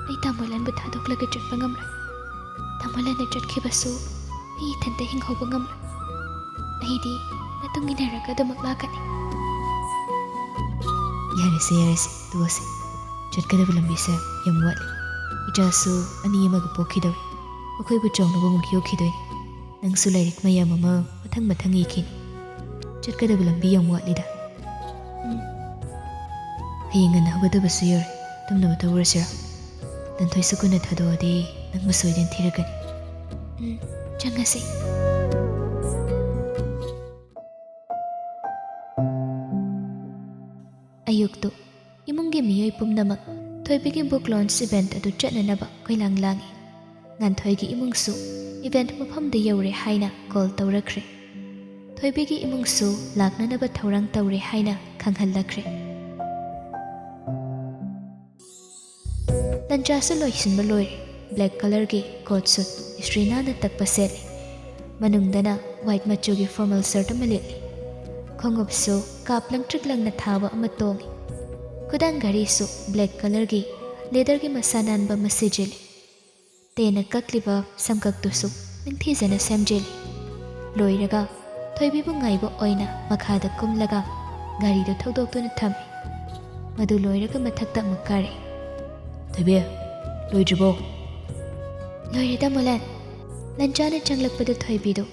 ꯑꯩ ꯇꯥꯃꯣꯂꯥꯟꯕꯨ ꯊꯥꯗꯣꯛꯂꯒ ꯆꯠꯄ ꯉꯝꯂꯣꯏ꯫ ꯇꯥꯃꯣꯂꯥꯟꯅ ꯆꯠꯈꯤꯕꯁꯨ ꯑꯩ ꯏꯊꯟꯇ ꯍꯤꯡꯍꯧꯕ ꯉꯝꯂꯣꯏ꯫ ꯑꯩꯗꯤ ꯃꯇꯨꯡ ꯏꯟꯅꯔꯒ ꯑꯗꯨꯃꯛ ꯂꯥꯛꯀꯅꯤ꯫" "ꯌꯥꯔꯦꯁꯦ, ꯌꯥꯔꯦꯁꯦ, ꯇꯣꯛꯑꯁꯦ꯫ ꯆꯠꯀꯗꯕ ꯂꯝꯕꯤꯁꯦ ꯌꯥꯝ ꯋꯥꯠꯂꯤ꯫ ꯏꯆꯥꯁꯨ ꯑꯅꯤ ꯑꯃꯒ ꯄꯣꯛꯈꯤꯗꯧꯔꯤ꯫ ꯃꯈꯣꯏꯕꯨ ꯆꯥꯎꯅꯕ ꯑꯃꯨꯛ ꯌꯣꯛꯈꯤꯗꯣꯏꯅꯤ꯫ ꯅꯪꯁꯨ ꯂꯥꯏꯔꯤꯛ ꯃꯌꯥꯝ ꯑꯃ ꯃꯊꯪ ꯃꯊꯪ ꯏꯈꯤꯅꯤ꯫ ꯆꯠꯀꯗꯕ ꯂꯝꯕꯤ ꯌꯥꯝ ꯋꯥꯠꯂꯤꯗ꯫ ꯎꯝ꯫ ꯍꯌꯦꯡ ꯉꯟꯅ ꯍꯧꯒꯠꯇꯕꯁꯨ ꯌꯥꯔꯣꯏ꯫ ꯇꯨꯝꯅꯕ ꯇꯧꯔꯁꯤꯔꯣ? ꯂꯟꯊꯣꯏꯁꯨ ꯀꯨꯟꯅ ꯊꯥꯗꯣꯛꯑꯗꯤ ꯅꯪꯕꯨ ꯁꯣꯏꯗꯅ ꯊꯤꯔꯛꯀꯅꯤ꯫" "ꯎꯝ, ꯆꯪꯉꯁꯤ꯫" ꯑꯌꯨꯛꯇꯨ ꯏꯃꯨꯡꯒꯤ ꯃꯤꯑꯣꯏ ꯄꯨꯝꯅꯃꯛ ꯊꯣꯏꯕꯤꯒꯤ ꯕꯨꯛ ꯂꯣꯟꯆ ꯏꯚꯦꯟꯠ ꯑꯗꯨ ꯆꯠꯅꯅꯕ ꯀꯣꯏꯂꯥꯡ ꯂꯥꯡꯏ꯫ ꯉꯥꯟꯊꯣꯏꯒꯤ ꯏꯃꯨꯡꯁꯨ ꯏꯚꯦꯟꯠ ꯃꯐꯝꯗ ꯌꯧꯔꯦ ꯍꯥꯏꯅ ꯀꯣꯜ ꯇꯧꯔꯛꯈ꯭ꯔꯦ꯫ ꯊꯣꯏꯕꯤꯒꯤ ꯏꯃꯨꯡꯁꯨ ꯂꯥꯛꯅꯅꯕ ꯊꯧꯔꯥꯡ ꯇꯧꯔꯦ ꯍꯥꯏꯅ ꯈꯪꯍꯜꯂꯛꯈ꯭ꯔꯦ꯫ ꯂꯟꯆꯥꯁꯨ ꯂꯣꯏꯁꯤꯟꯕ ꯂꯣꯏꯔꯦ꯫ ꯕ꯭ꯂꯦꯛ ꯀꯂꯔꯒꯤ ꯀꯣꯠ ꯁꯨꯠ ꯏꯁꯇ꯭ꯔꯤ ꯅꯥꯟꯅ ꯇꯛꯄ ꯁꯦꯠꯂꯤ꯫ ꯃꯅꯨꯡꯗꯅ ꯋꯥꯏꯠ ꯃꯆꯨꯒꯤ ꯐꯣꯔꯃꯦꯜ ꯁꯔꯠ ꯑꯃ ꯂꯤꯠꯂꯤ꯫ ꯈꯣꯡꯎꯞꯁꯨ ꯀꯥꯞ ꯂꯪꯇ꯭ꯔꯤꯛ ꯂꯪꯅ ꯊꯥꯕ ꯑꯃ ꯇꯣꯡꯏ꯫ ꯈꯨꯗꯥꯡ ꯘꯔꯤꯁꯨ ꯕ꯭ꯂꯦꯛ ꯀꯂꯔꯒꯤ ꯂꯦꯗꯔꯒꯤ ꯃꯁꯥ ꯅꯥꯟꯕ ꯑꯃ ꯁꯤꯖꯤꯜꯂꯤ꯫ ꯇꯦꯟꯅ ꯀꯛꯂꯤꯕ ꯁꯝꯀꯛꯇꯨꯁꯨ ꯅꯤꯡꯊꯤꯖꯅ ꯁꯦꯝꯖꯤꯜꯂꯤ꯫ ꯂꯣꯏꯔꯒ ꯊꯣꯏꯕꯤꯕꯨ ꯉꯥꯏꯕ ꯑꯣꯏꯅ ꯃꯈꯥꯗ ꯀꯨꯝꯂꯒ ꯒꯥꯔꯤꯗꯨ ꯊꯧꯗꯣꯛꯇꯨꯅ ꯊꯝꯃꯤ꯫ ꯃꯗꯨ ꯂꯣꯏꯔꯒ ꯃꯊꯛꯇ ꯑꯃꯨꯛ ꯀꯥꯔꯛꯏ꯫ "ꯊꯣꯏꯕꯤ, ꯂꯣꯏꯗ꯭ꯔꯤꯕꯣ?" "ꯂꯣꯏꯔꯦ, ꯇꯥꯃꯣꯂꯥꯟ꯫" ꯂꯟꯆꯥꯅ ꯆꯪꯂꯛꯄꯗ ꯊꯣꯏꯕꯤꯗꯨ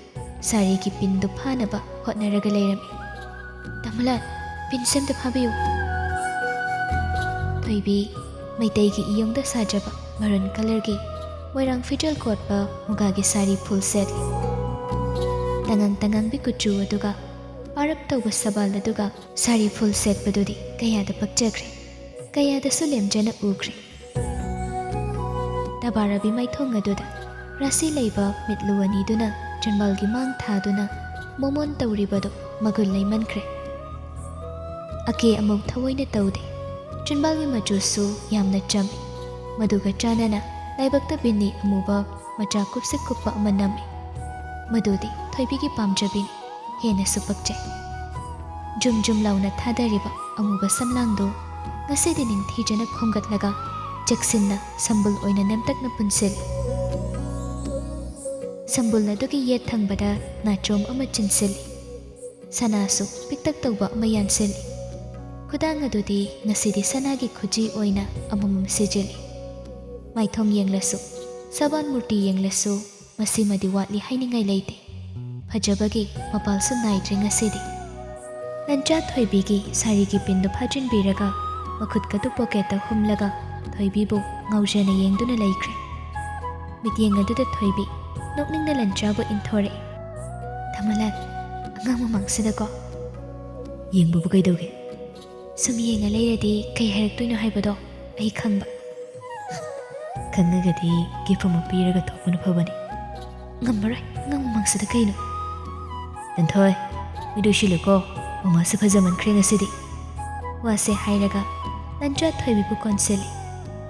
ꯁꯥꯔꯤꯒꯤ ꯄꯤꯟꯗꯨ ꯐꯥꯅꯕ ꯍꯣꯠꯅꯔꯒ ꯂꯩꯔꯝꯃꯤ꯫ "ꯇꯥꯃꯣꯂꯥꯟ, ꯄꯤꯟꯁꯦ ꯑꯝꯇ ꯐꯥꯕꯤꯌꯨ꯫" ꯊꯣꯏꯕꯤ ꯃꯩꯇꯩꯒꯤ ꯏꯌꯣꯡꯗ ꯁꯥꯖꯕ ꯃꯔꯨꯟ ꯀꯂꯔꯒꯤ ꯃꯣꯏꯔꯥꯡ ꯐꯤꯖꯣꯜ ꯀꯣꯠꯄ ꯃꯨꯒꯥꯒꯤ ꯁꯥꯔꯤ ꯐꯨꯜ ꯁꯦꯠꯂꯤ꯫ ꯇꯉꯥꯡ ꯇꯉꯥꯡꯕꯤ ꯀꯨꯆꯨ ꯑꯗꯨꯒ ꯄꯥꯔꯞ ꯇꯧꯕ ꯁꯕꯥꯜ ꯑꯗꯨꯒ ꯁꯥꯔꯤ ꯐꯨꯜ ꯁꯦꯠꯄꯗꯨꯗꯤ ꯀꯌꯥꯗ ꯄꯛꯆꯈ꯭ꯔꯦ, ꯀꯌꯥꯗꯁꯨ ꯂꯦꯝꯖꯅ ꯎꯈ꯭ꯔꯦ꯫ ꯇꯕꯥꯔꯕꯤ ꯃꯥꯏꯊꯣꯡ ꯑꯗꯨꯗ ꯔꯥꯁꯤ ꯂꯩꯕ ꯃꯤꯠꯂꯨ ꯑꯅꯤꯗꯨꯅ ꯆꯤꯟꯕꯥꯜꯒꯤ ꯃꯥꯡ ꯊꯥꯗꯨꯅ ꯃꯣꯃꯣꯟ ꯇꯧꯔꯤꯕꯗꯨ ꯃꯒꯨꯟ ꯂꯩꯃꯟꯈ꯭ꯔꯦ꯫ ꯑꯀꯦ ꯑꯃꯧ ꯊꯑꯣꯏꯅ ꯇꯧꯗꯦ꯫ ꯆꯤꯟꯕꯥꯜꯒꯤ ꯃꯆꯨꯁꯨ ꯌꯥꯝꯅ ꯆꯝꯃꯤ꯫ ꯃꯗꯨꯒ ꯆꯥꯟꯅꯅ ꯂꯥꯏꯕꯛꯇ ꯕꯤꯟꯅꯤ ꯑꯃꯨꯕ ꯃꯆꯥ ꯀꯨꯞꯁꯤ ꯀꯨꯞꯄ ꯑꯃ ꯅꯝꯃꯤ꯫ ꯃꯗꯨꯗꯤ ꯊꯣꯏꯕꯤꯒꯤ ꯄꯥꯝꯖꯕꯤꯅꯤ꯫ ꯍꯦꯟꯅꯁꯨ ꯄꯛꯆꯩ꯫ ꯖꯨꯝ ꯖꯨꯝ ꯂꯥꯎꯅ ꯊꯥꯗꯔꯤꯕ ꯑꯃꯨꯕ ꯁꯝꯂꯥꯡꯗꯨ ꯉꯁꯤꯗꯤ ꯅꯤꯡꯊꯤꯖꯅ ꯈꯣꯝꯒꯠꯂꯒ ꯆꯦꯛꯁꯤꯟꯅ ꯁꯝꯕꯨꯜ ꯑꯣꯏꯅ ꯅꯦꯝꯇꯛꯅ ꯄꯨꯟꯁꯤꯜꯂꯤ꯫ ꯁꯝꯕꯨꯜ ꯑꯗꯨꯒꯤ ꯌꯦꯠ ꯊꯪꯕꯗ ꯅꯥꯆꯣꯝ ꯑꯃ ꯆꯤꯟꯁꯤꯜꯂꯤ꯫ ꯁꯅꯥꯁꯨ ꯄꯤꯛꯇꯛ ꯇꯧꯕ ꯑꯃ ꯌꯥꯟꯁꯤꯜꯂꯤ꯫ ꯈꯨꯗꯥꯡ ꯑꯗꯨꯗꯤ ꯉꯁꯤꯗꯤ ꯁꯅꯥꯒꯤ ꯈꯨꯖꯤ ꯑꯣꯏꯅ ꯑꯃꯃꯝ ꯁꯤꯖꯤꯜꯂꯤ꯫ ꯃꯥꯏꯊꯣꯡ ꯌꯦꯡꯂꯁꯨ, ꯁꯕꯥꯟ ꯃꯨꯔꯇꯤ ꯌꯦꯡꯂꯁꯨ, ꯃꯁꯤꯃꯗꯤ ꯋꯥꯠꯂꯤ ꯍꯥꯏꯅꯤꯡꯉꯥꯏ ꯂꯩꯇꯦ꯫ ꯐꯖꯕꯒꯤ ꯃꯄꯥꯜꯁꯨ ꯅꯥꯏꯗ꯭ꯔꯦ ꯉꯁꯤꯗꯤ꯫ ꯂꯟꯆꯥ ꯊꯣꯏꯕꯤꯒꯤ ꯁꯥꯔꯤꯒꯤ ꯄꯤꯟꯗꯨ ꯐꯥꯖꯤꯟꯕꯤꯔꯒ ꯃꯈꯨꯠꯀꯗꯨ ꯄꯣꯀꯦꯠꯇ ꯍꯨꯝꯂꯒ ꯊꯣꯏꯕꯤꯕꯨ ꯉꯥꯎꯖꯅ ꯌꯦꯡꯗꯨꯅ ꯂꯩꯈ꯭ꯔꯦ꯫ ꯃꯤꯠꯌꯦꯡ ꯑꯗꯨꯗ ꯊꯣꯏꯕꯤ ꯅꯣꯛꯅꯤꯡꯅ ꯂꯟꯆꯥꯕꯨ ꯏꯟꯊꯣꯔꯛꯏ꯫ "ꯊꯃꯂꯥꯜ, ꯑꯉꯥꯡ ꯃꯃꯥꯡꯁꯤꯗꯀꯣ?" "ꯌꯦꯡꯕꯕꯨ ꯀꯩꯗꯧꯒꯦ?" "ꯁꯨꯝ ꯌꯦꯡꯉ ꯂꯩꯔꯗꯤ ꯀꯩ ꯍꯥꯏꯔꯛꯇꯣꯏꯅꯣ ꯍꯥꯏꯕꯗꯣ ꯑꯩ ꯈꯪꯕ꯫" "ꯈꯪꯉꯒꯗꯤ ꯒꯤꯐ ꯑꯃ ꯄꯤꯔꯒ ꯊꯣꯛꯄꯅ ꯐꯕꯅꯤ꯫" "ꯉꯝꯃꯔꯣꯏ, ꯑꯉꯥꯡ ꯃꯃꯥꯡꯁꯤꯗ ꯀꯩꯅꯣ?" "ꯂꯟꯊꯣꯏ, ꯃꯤꯠ ꯎꯏꯁꯤꯜꯂꯨꯀꯣ, ꯃꯃꯥꯁꯦ ꯐꯖꯃꯟꯈ꯭ꯔꯦ ꯉꯁꯤꯗꯤ꯫" ꯋꯥꯁꯦ ꯍꯥꯏꯔꯒ ꯂꯟꯆꯥ ꯊꯣꯏꯕꯤꯕꯨ ꯀꯣꯟꯁꯤꯜꯂꯤ꯫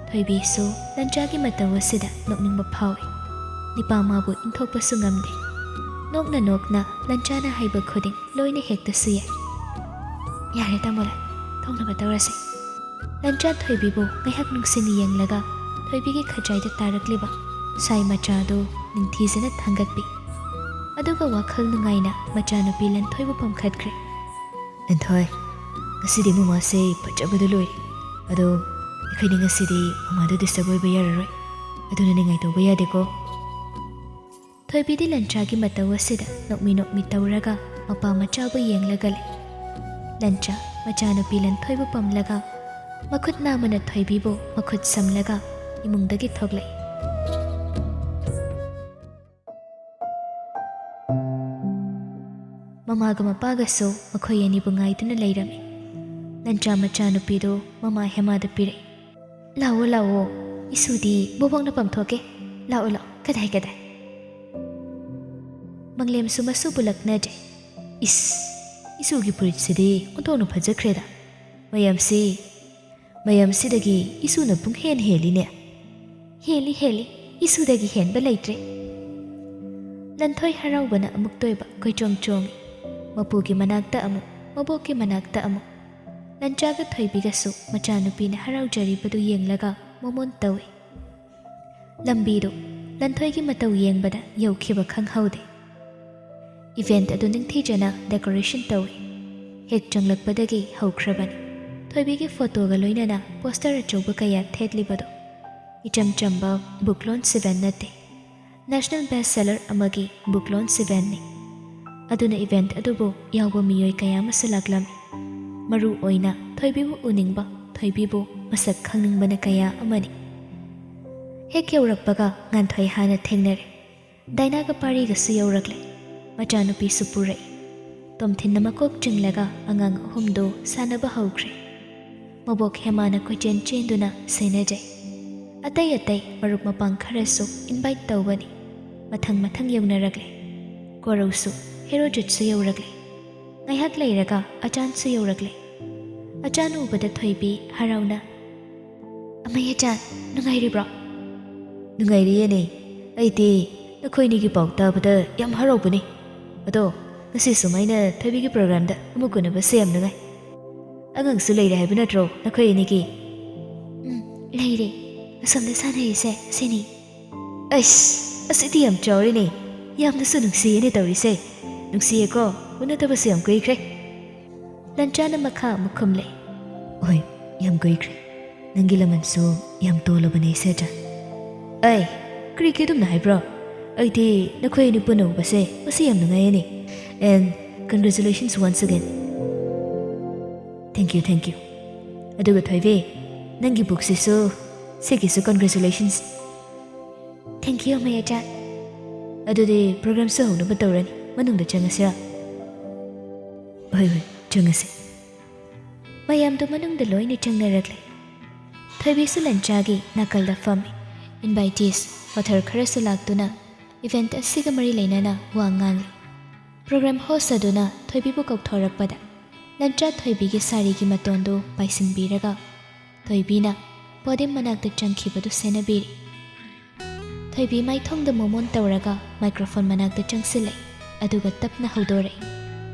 ꯊꯣꯏꯕꯤꯁꯨ ꯂꯟꯆꯥꯒꯤ ꯃꯇꯧ ꯑꯁꯤꯗ ꯅꯣꯛꯅꯤꯡꯕ ꯐꯥꯎꯏ꯫ ꯅꯤꯄꯥ ꯃꯥꯕꯨ ꯏꯟꯊꯣꯛꯄꯁꯨ ꯉꯝꯗꯦ꯫ ꯅꯣꯛꯅ ꯅꯣꯛꯅ ꯂꯟꯆꯥꯅ ꯍꯥꯏꯕ ꯈꯨꯗꯤꯡ ꯂꯣꯏꯅ ꯍꯦꯛꯇꯁꯨ ꯌꯥꯏ꯫ "ꯌꯥꯔꯦ ꯇꯥꯃꯣꯂꯥ, ꯊꯣꯡꯅꯕ ꯇꯧꯔꯁꯦ꯫" ꯂꯟꯆꯥ ꯊꯣꯏꯕꯤꯕꯨ ꯉꯥꯏꯍꯥꯛ ꯅꯨꯡꯁꯤꯅ ꯌꯦꯡꯂꯒ ꯊꯣꯏꯕꯤꯒꯤ ꯈꯖꯥꯏꯗ ꯇꯥꯔꯛꯂꯤꯕ ꯁꯥꯏ ꯃꯆꯥꯗꯨ ꯅꯤꯡꯊꯤꯖꯅ ꯊꯥꯡꯒꯠꯄꯤ꯫ ꯑꯗꯨꯒ ꯋꯥꯈꯜ ꯅꯨꯡꯉꯥꯏꯅ ꯃꯆꯥꯅꯨꯄꯤ ꯂꯟꯊꯣꯏꯕꯨ ꯄꯝꯈꯠꯈ꯭ꯔꯦ꯫ "ꯂꯟꯊꯣꯏ, ꯉꯁꯤꯗꯤ ꯃꯃꯥꯁꯦ ꯐꯖꯕꯗ ꯂꯣꯏꯔꯦ꯫ ꯑꯗꯣ ꯑꯩꯈꯣꯏꯅꯤ ꯉꯁꯤꯗꯤ ꯃꯃꯥꯗ ꯗꯤꯁꯇꯔꯕ ꯑꯣꯏꯕ ꯌꯥꯔꯔꯣꯏ꯫ ꯑꯗꯨꯅ ꯅꯤꯡꯉꯥꯏ ꯇꯧꯕ ꯌꯥꯗꯦꯀꯣ꯫" ꯊꯣꯏꯕꯤꯗꯤ ꯂꯟꯆꯥꯒꯤ ꯃꯇꯧ ꯑꯁꯤꯗ ꯅꯣꯛꯃꯤ ꯅꯣꯛꯃꯤ ꯇꯧꯔꯒ ꯃꯄꯥ ꯃꯆꯥꯕꯨ ꯌꯦꯡꯂꯒ ꯂꯩ꯫ ꯂꯟꯆꯥ ꯃꯆꯥꯅꯨꯄꯤ ꯂꯟꯊꯣꯏꯕꯨ ꯄꯝꯂꯒ ꯃꯈꯨꯠ ꯅꯥꯝꯃꯅ ꯊꯣꯏꯕꯤꯕꯨ ꯃꯈꯨꯠ ꯁꯝꯂꯒ ꯏꯃꯨꯡꯗꯒꯤ ꯊꯣꯛꯂꯛꯏ꯫ ꯃꯃꯥꯒ ꯃꯄꯥꯒꯁꯨ ꯃꯈꯣꯏ ꯑꯅꯤꯕꯨ ꯉꯥꯏꯗꯨꯅ ꯂꯩꯔꯝꯃꯤ꯫ ꯂꯟꯆꯥ ꯃꯆꯥꯅꯨꯄꯤꯗꯨ ꯃꯃꯥ ꯍꯦꯃꯥꯗ ꯄꯤꯔꯛꯏ꯫ "ꯂꯥꯛꯑꯣ, ꯂꯥꯛꯑꯣ, ꯏꯁꯨꯗꯤ ꯕꯣꯕꯣꯛꯅ ꯄꯝꯊꯣꯛꯀꯦ꯫ ꯂꯥꯛꯑꯣ, ꯂꯥꯛꯑꯣ, ꯀꯗꯥꯏ, ꯀꯗꯥꯏ?" ꯃꯪꯂꯦꯝꯁꯨ ꯃꯁꯨꯕꯨ ꯂꯛꯅꯗꯦ꯫ "ꯏꯁ, ꯏꯁꯨꯒꯤ ꯐꯨꯔꯤꯠꯁꯤꯗꯤ ꯑꯣꯟꯊꯣꯛꯅ ꯐꯖꯈ꯭ꯔꯦꯗ꯫ ꯃꯌꯥꯝꯁꯤ, ꯃꯌꯥꯝꯁꯤꯗꯒꯤ ꯏꯁꯨꯅ ꯄꯨꯡꯍꯦꯟ ꯍꯦꯜꯂꯤꯅꯦ꯫" "ꯍꯦꯜꯂꯤ, ꯍꯦꯜꯂꯤ, ꯏꯁꯨꯗꯒꯤ ꯍꯦꯟꯕ ꯂꯩꯇ꯭ꯔꯦ꯫" ꯂꯟꯊꯣꯏ ꯍꯔꯥꯎꯕꯅ ꯑꯃꯨꯛꯇꯣꯏꯕ ꯀꯣꯏꯆꯣꯡ ꯆꯣꯡꯏ꯫ ꯃꯄꯨꯒꯤ ꯃꯅꯥꯛꯇ ꯑꯃꯨꯛ, ꯃꯕꯣꯛꯀꯤ ꯃꯅꯥꯛꯇ ꯑꯃꯨꯛ꯫ ꯂꯟꯆꯥꯒ ꯊꯣꯏꯕꯤꯒꯁꯨ ꯃꯆꯥꯅꯨꯄꯤꯅ ꯍꯔꯥꯎꯖꯔꯤꯕꯗꯨ ꯌꯦꯡꯂꯒ ꯃꯣꯃꯣꯟ ꯇꯧꯏ꯫ ꯂꯝꯕꯤꯗꯨ ꯂꯟꯊꯣꯏꯒꯤ ꯃꯇꯧ ꯌꯦꯡꯕꯗ ꯌꯧꯈꯤꯕ ꯈꯪꯍꯧꯗꯦ꯫ ꯏꯚꯦꯟꯠ ꯑꯗꯨ ꯅꯤꯡꯊꯤꯖꯅ ꯗꯦꯀꯣꯔꯦꯁꯟ ꯇꯧꯏ꯫ ꯍꯦꯛ ꯆꯪꯂꯛꯄꯗꯒꯤ ꯍꯧꯈ꯭ꯔꯕꯅꯤ꯫ ꯊꯣꯏꯕꯤꯒꯤ ꯐꯣꯇꯣꯒ ꯂꯣꯏꯅꯅ ꯄꯣꯁꯇꯔ ꯑꯆꯧꯕ ꯀꯌꯥ ꯊꯦꯠꯂꯤꯕꯗꯨ꯫ ꯏꯆꯝ ꯆꯝꯕ ꯕꯨꯛ ꯂꯣꯟꯆ ꯏꯚꯦꯟꯠ ꯅꯠꯇꯦ꯫ ꯅꯦꯁꯅꯦꯜ ꯕꯦꯁ ꯁꯦꯂꯔ ꯑꯃꯒꯤ ꯕꯨꯛ ꯂꯣꯟꯆ ꯏꯚꯦꯟꯠꯅꯤ꯫ ꯑꯗꯨꯅ ꯏꯚꯦꯟꯠ ꯑꯗꯨꯕꯨ ꯌꯥꯎꯕ ꯃꯤꯑꯣꯏ ꯀꯌꯥ ꯑꯃꯁꯨ ꯂꯥꯛꯂꯝꯃꯤ꯫ ꯃꯔꯨ ꯑꯣꯏꯅ ꯊꯣꯏꯕꯤꯕꯨ ꯎꯅꯤꯡꯕ, ꯊꯣꯏꯕꯤꯕꯨ ꯃꯁꯛ ꯈꯪꯅꯤꯡꯕꯅ ꯀꯌꯥ ꯑꯃꯅꯤ꯫ ꯍꯦꯛ ꯌꯧꯔꯛꯄꯒ ꯉꯥꯟꯊꯣꯏ ꯍꯥꯟꯅ ꯊꯦꯡꯅꯔꯦ꯫ ꯗꯥꯏꯅꯥꯒ ꯄꯥꯔꯤꯒꯁꯨ ꯌꯧꯔꯛꯂꯦ꯫ ꯃꯆꯥꯅꯨꯄꯤꯁꯨ ꯄꯨꯔꯛꯏ꯫ ꯇꯣꯝꯊꯤꯟꯅ ꯃꯀꯣꯛ ꯆꯤꯡꯂꯒ ꯑꯉꯥꯡ ꯑꯍꯨꯝꯗꯨ ꯁꯥꯟꯅꯕ ꯍꯧꯈ꯭ꯔꯦ꯫ ꯃꯕꯣꯛ ꯍꯦꯃꯥꯅ ꯀꯣꯏꯆꯦꯟ ꯆꯦꯟꯗꯨꯅ ꯁꯦꯟꯅꯖꯩ꯫ ꯑꯇꯩ ꯑꯇꯩ ꯃꯔꯨꯞ ꯃꯄꯥꯡ ꯈꯔꯁꯨ ꯏꯟꯚꯥꯏꯠ ꯇꯧꯕꯅꯤ꯫ ꯃꯊꯪ ꯃꯊꯪ ꯌꯧꯅꯔꯛꯂꯦ꯫ ꯀꯣꯔꯧꯁꯨ, ꯍꯦꯔꯣꯖꯤꯠꯁꯨ ꯌꯧꯔꯛꯂꯦ꯫ ꯉꯥꯏꯍꯥꯛ ꯂꯩꯔꯒ ꯑꯆꯥꯟꯁꯨ ꯌꯧꯔꯛꯂꯦ꯫ ꯑꯆꯥꯟ ꯎꯕꯗ ꯊꯣꯏꯕꯤ ꯍꯔꯥꯎꯅ, "ꯑꯃꯩ ꯑꯆꯥꯟ, ꯅꯨꯡꯉꯥꯏꯔꯤꯕ꯭ꯔꯣ?" "ꯅꯨꯡꯉꯥꯏꯔꯤꯌꯦꯅꯦ꯫ ꯑꯩꯗꯤ ꯅꯈꯣꯏꯅꯤꯒꯤ ꯄꯥꯎ ꯇꯥꯕꯗ ꯌꯥꯝ ꯍꯔꯥꯎꯕꯅꯤ꯫ ꯑꯗꯣ ꯉꯁꯤ ꯁꯨꯃꯥꯏꯅ ꯊꯣꯏꯕꯤꯒꯤ ꯄ꯭ꯔꯣꯒ꯭ꯔꯥꯝꯗ ꯑꯃꯨꯛ ꯎꯅꯕꯁꯦ ꯌꯥꯝ ꯅꯨꯡꯉꯥꯏ꯫ ꯑꯉꯥꯡꯁꯨ ꯂꯩꯔꯦ ꯍꯥꯏꯕ ꯅꯠꯇ꯭ꯔꯣ ꯅꯈꯣꯏ ꯑꯅꯤꯒꯤ?" "ꯎꯝ, ꯂꯩꯔꯦ꯫ ꯑꯁꯣꯝꯗ ꯁꯥꯟꯅꯔꯤꯁꯦ ꯁꯤꯅꯤ꯫" "ꯑꯩꯁ, ꯑꯁꯤꯗꯤ ꯌꯥꯝ ꯆꯥꯎꯔꯦꯅꯦ꯫ ꯌꯥꯝꯅꯁꯨ ꯅꯨꯡꯁꯤꯌꯦꯅꯦ ꯇꯧꯔꯤꯁꯦ꯫ ꯅꯨꯡꯁꯤꯌꯦꯀꯣ, ꯎꯅꯗꯕꯁꯨ ꯌꯥꯝ ꯀꯨꯏꯈ꯭ꯔꯦ꯫" ꯂꯟꯆꯥꯅ ꯃꯈꯥ ꯑꯃꯨꯛ ꯈꯨꯝꯂꯦ꯫ "ꯍꯣꯏ, ꯌꯥꯝ ꯀꯨꯏꯈ꯭ꯔꯦ꯫ ꯅꯪꯒꯤ ꯂꯃꯟꯁꯨ ꯌꯥꯝ ꯇꯣꯜꯂꯕꯅꯦ ꯏꯆꯦꯆꯥ꯫" "ꯑꯩ, ꯀꯔꯤꯒꯤ ꯑꯗꯨꯝꯅ ꯍꯥꯏꯕ꯭ꯔꯣ? ꯑꯩꯗꯤ ꯅꯈꯣꯏ ꯑꯅꯤ ꯄꯨꯟꯅ ꯎꯕꯁꯦ ꯉꯁꯤ ꯌꯥꯝ ꯅꯨꯡꯉꯥꯏꯌꯦꯅꯦ꯫ And congratulations once again." "Thank you, thank you꯫ ꯑꯗꯨꯒ ꯊꯣꯏꯕꯤ, ꯅꯪꯒꯤ ꯕꯨꯛꯁꯤꯁꯨ ꯁꯤꯒꯤꯁꯨ congratulations꯫ Thank you, ꯃꯌꯥꯏꯆꯥ꯫ ꯑꯗꯨꯗꯤ programꯁꯨ ꯍꯧꯅꯕ ꯇꯧꯔꯅꯤ꯫ ꯃꯅꯨꯡꯗ ꯆꯪꯉꯁꯤꯔꯥ? ꯍꯣꯏ, ꯍꯣꯏ, ꯆꯪꯉꯁꯤ꯫ ꯃꯌꯥꯝꯗꯨ ꯃꯅꯨꯡꯗ ꯂꯣꯏꯅ ꯆꯪꯅꯔꯛꯂꯦ꯫ ꯊꯣꯏꯕꯤꯁꯨ ꯂꯟꯆꯥꯒꯤ ꯅꯥꯀꯜꯗ ꯐꯝꯃꯤ꯫ Invitees, author ꯈꯔꯁꯨ ꯂꯥꯛꯇꯨꯅ event ꯑꯁꯤꯒ ꯃꯔꯤ ꯂꯩꯅꯅ ꯋꯥ ꯉꯥꯡꯂꯤ꯫ Program host ꯑꯗꯨꯅ ꯊꯣꯏꯕꯤꯕꯨ ꯀꯧꯊꯣꯔꯛꯄꯗ ꯂꯟꯆꯥ ꯊꯣꯏꯕꯤꯒꯤ ꯁꯥꯔꯤꯒꯤ ꯃꯇꯣꯟꯗꯨ ꯄꯥꯏꯁꯤꯟꯕꯤꯔꯒ ꯊꯣꯏꯕꯤꯅ podium ꯃꯅꯥꯛꯇ ꯆꯪꯈꯤꯕꯗꯨ ꯁꯦꯟꯅꯕꯤꯔꯤ꯫ ꯊꯣꯏꯕꯤ ꯃꯥꯏꯊꯣꯡꯗ ꯃꯣꯃꯣꯟ ꯇꯧꯔꯒ microphone ꯃꯅꯥꯛꯇ ꯆꯪꯁꯤꯜꯂꯛꯏ, ꯑꯗꯨꯒ ꯇꯞꯅ ꯍꯧꯗꯣꯔꯛꯏ꯫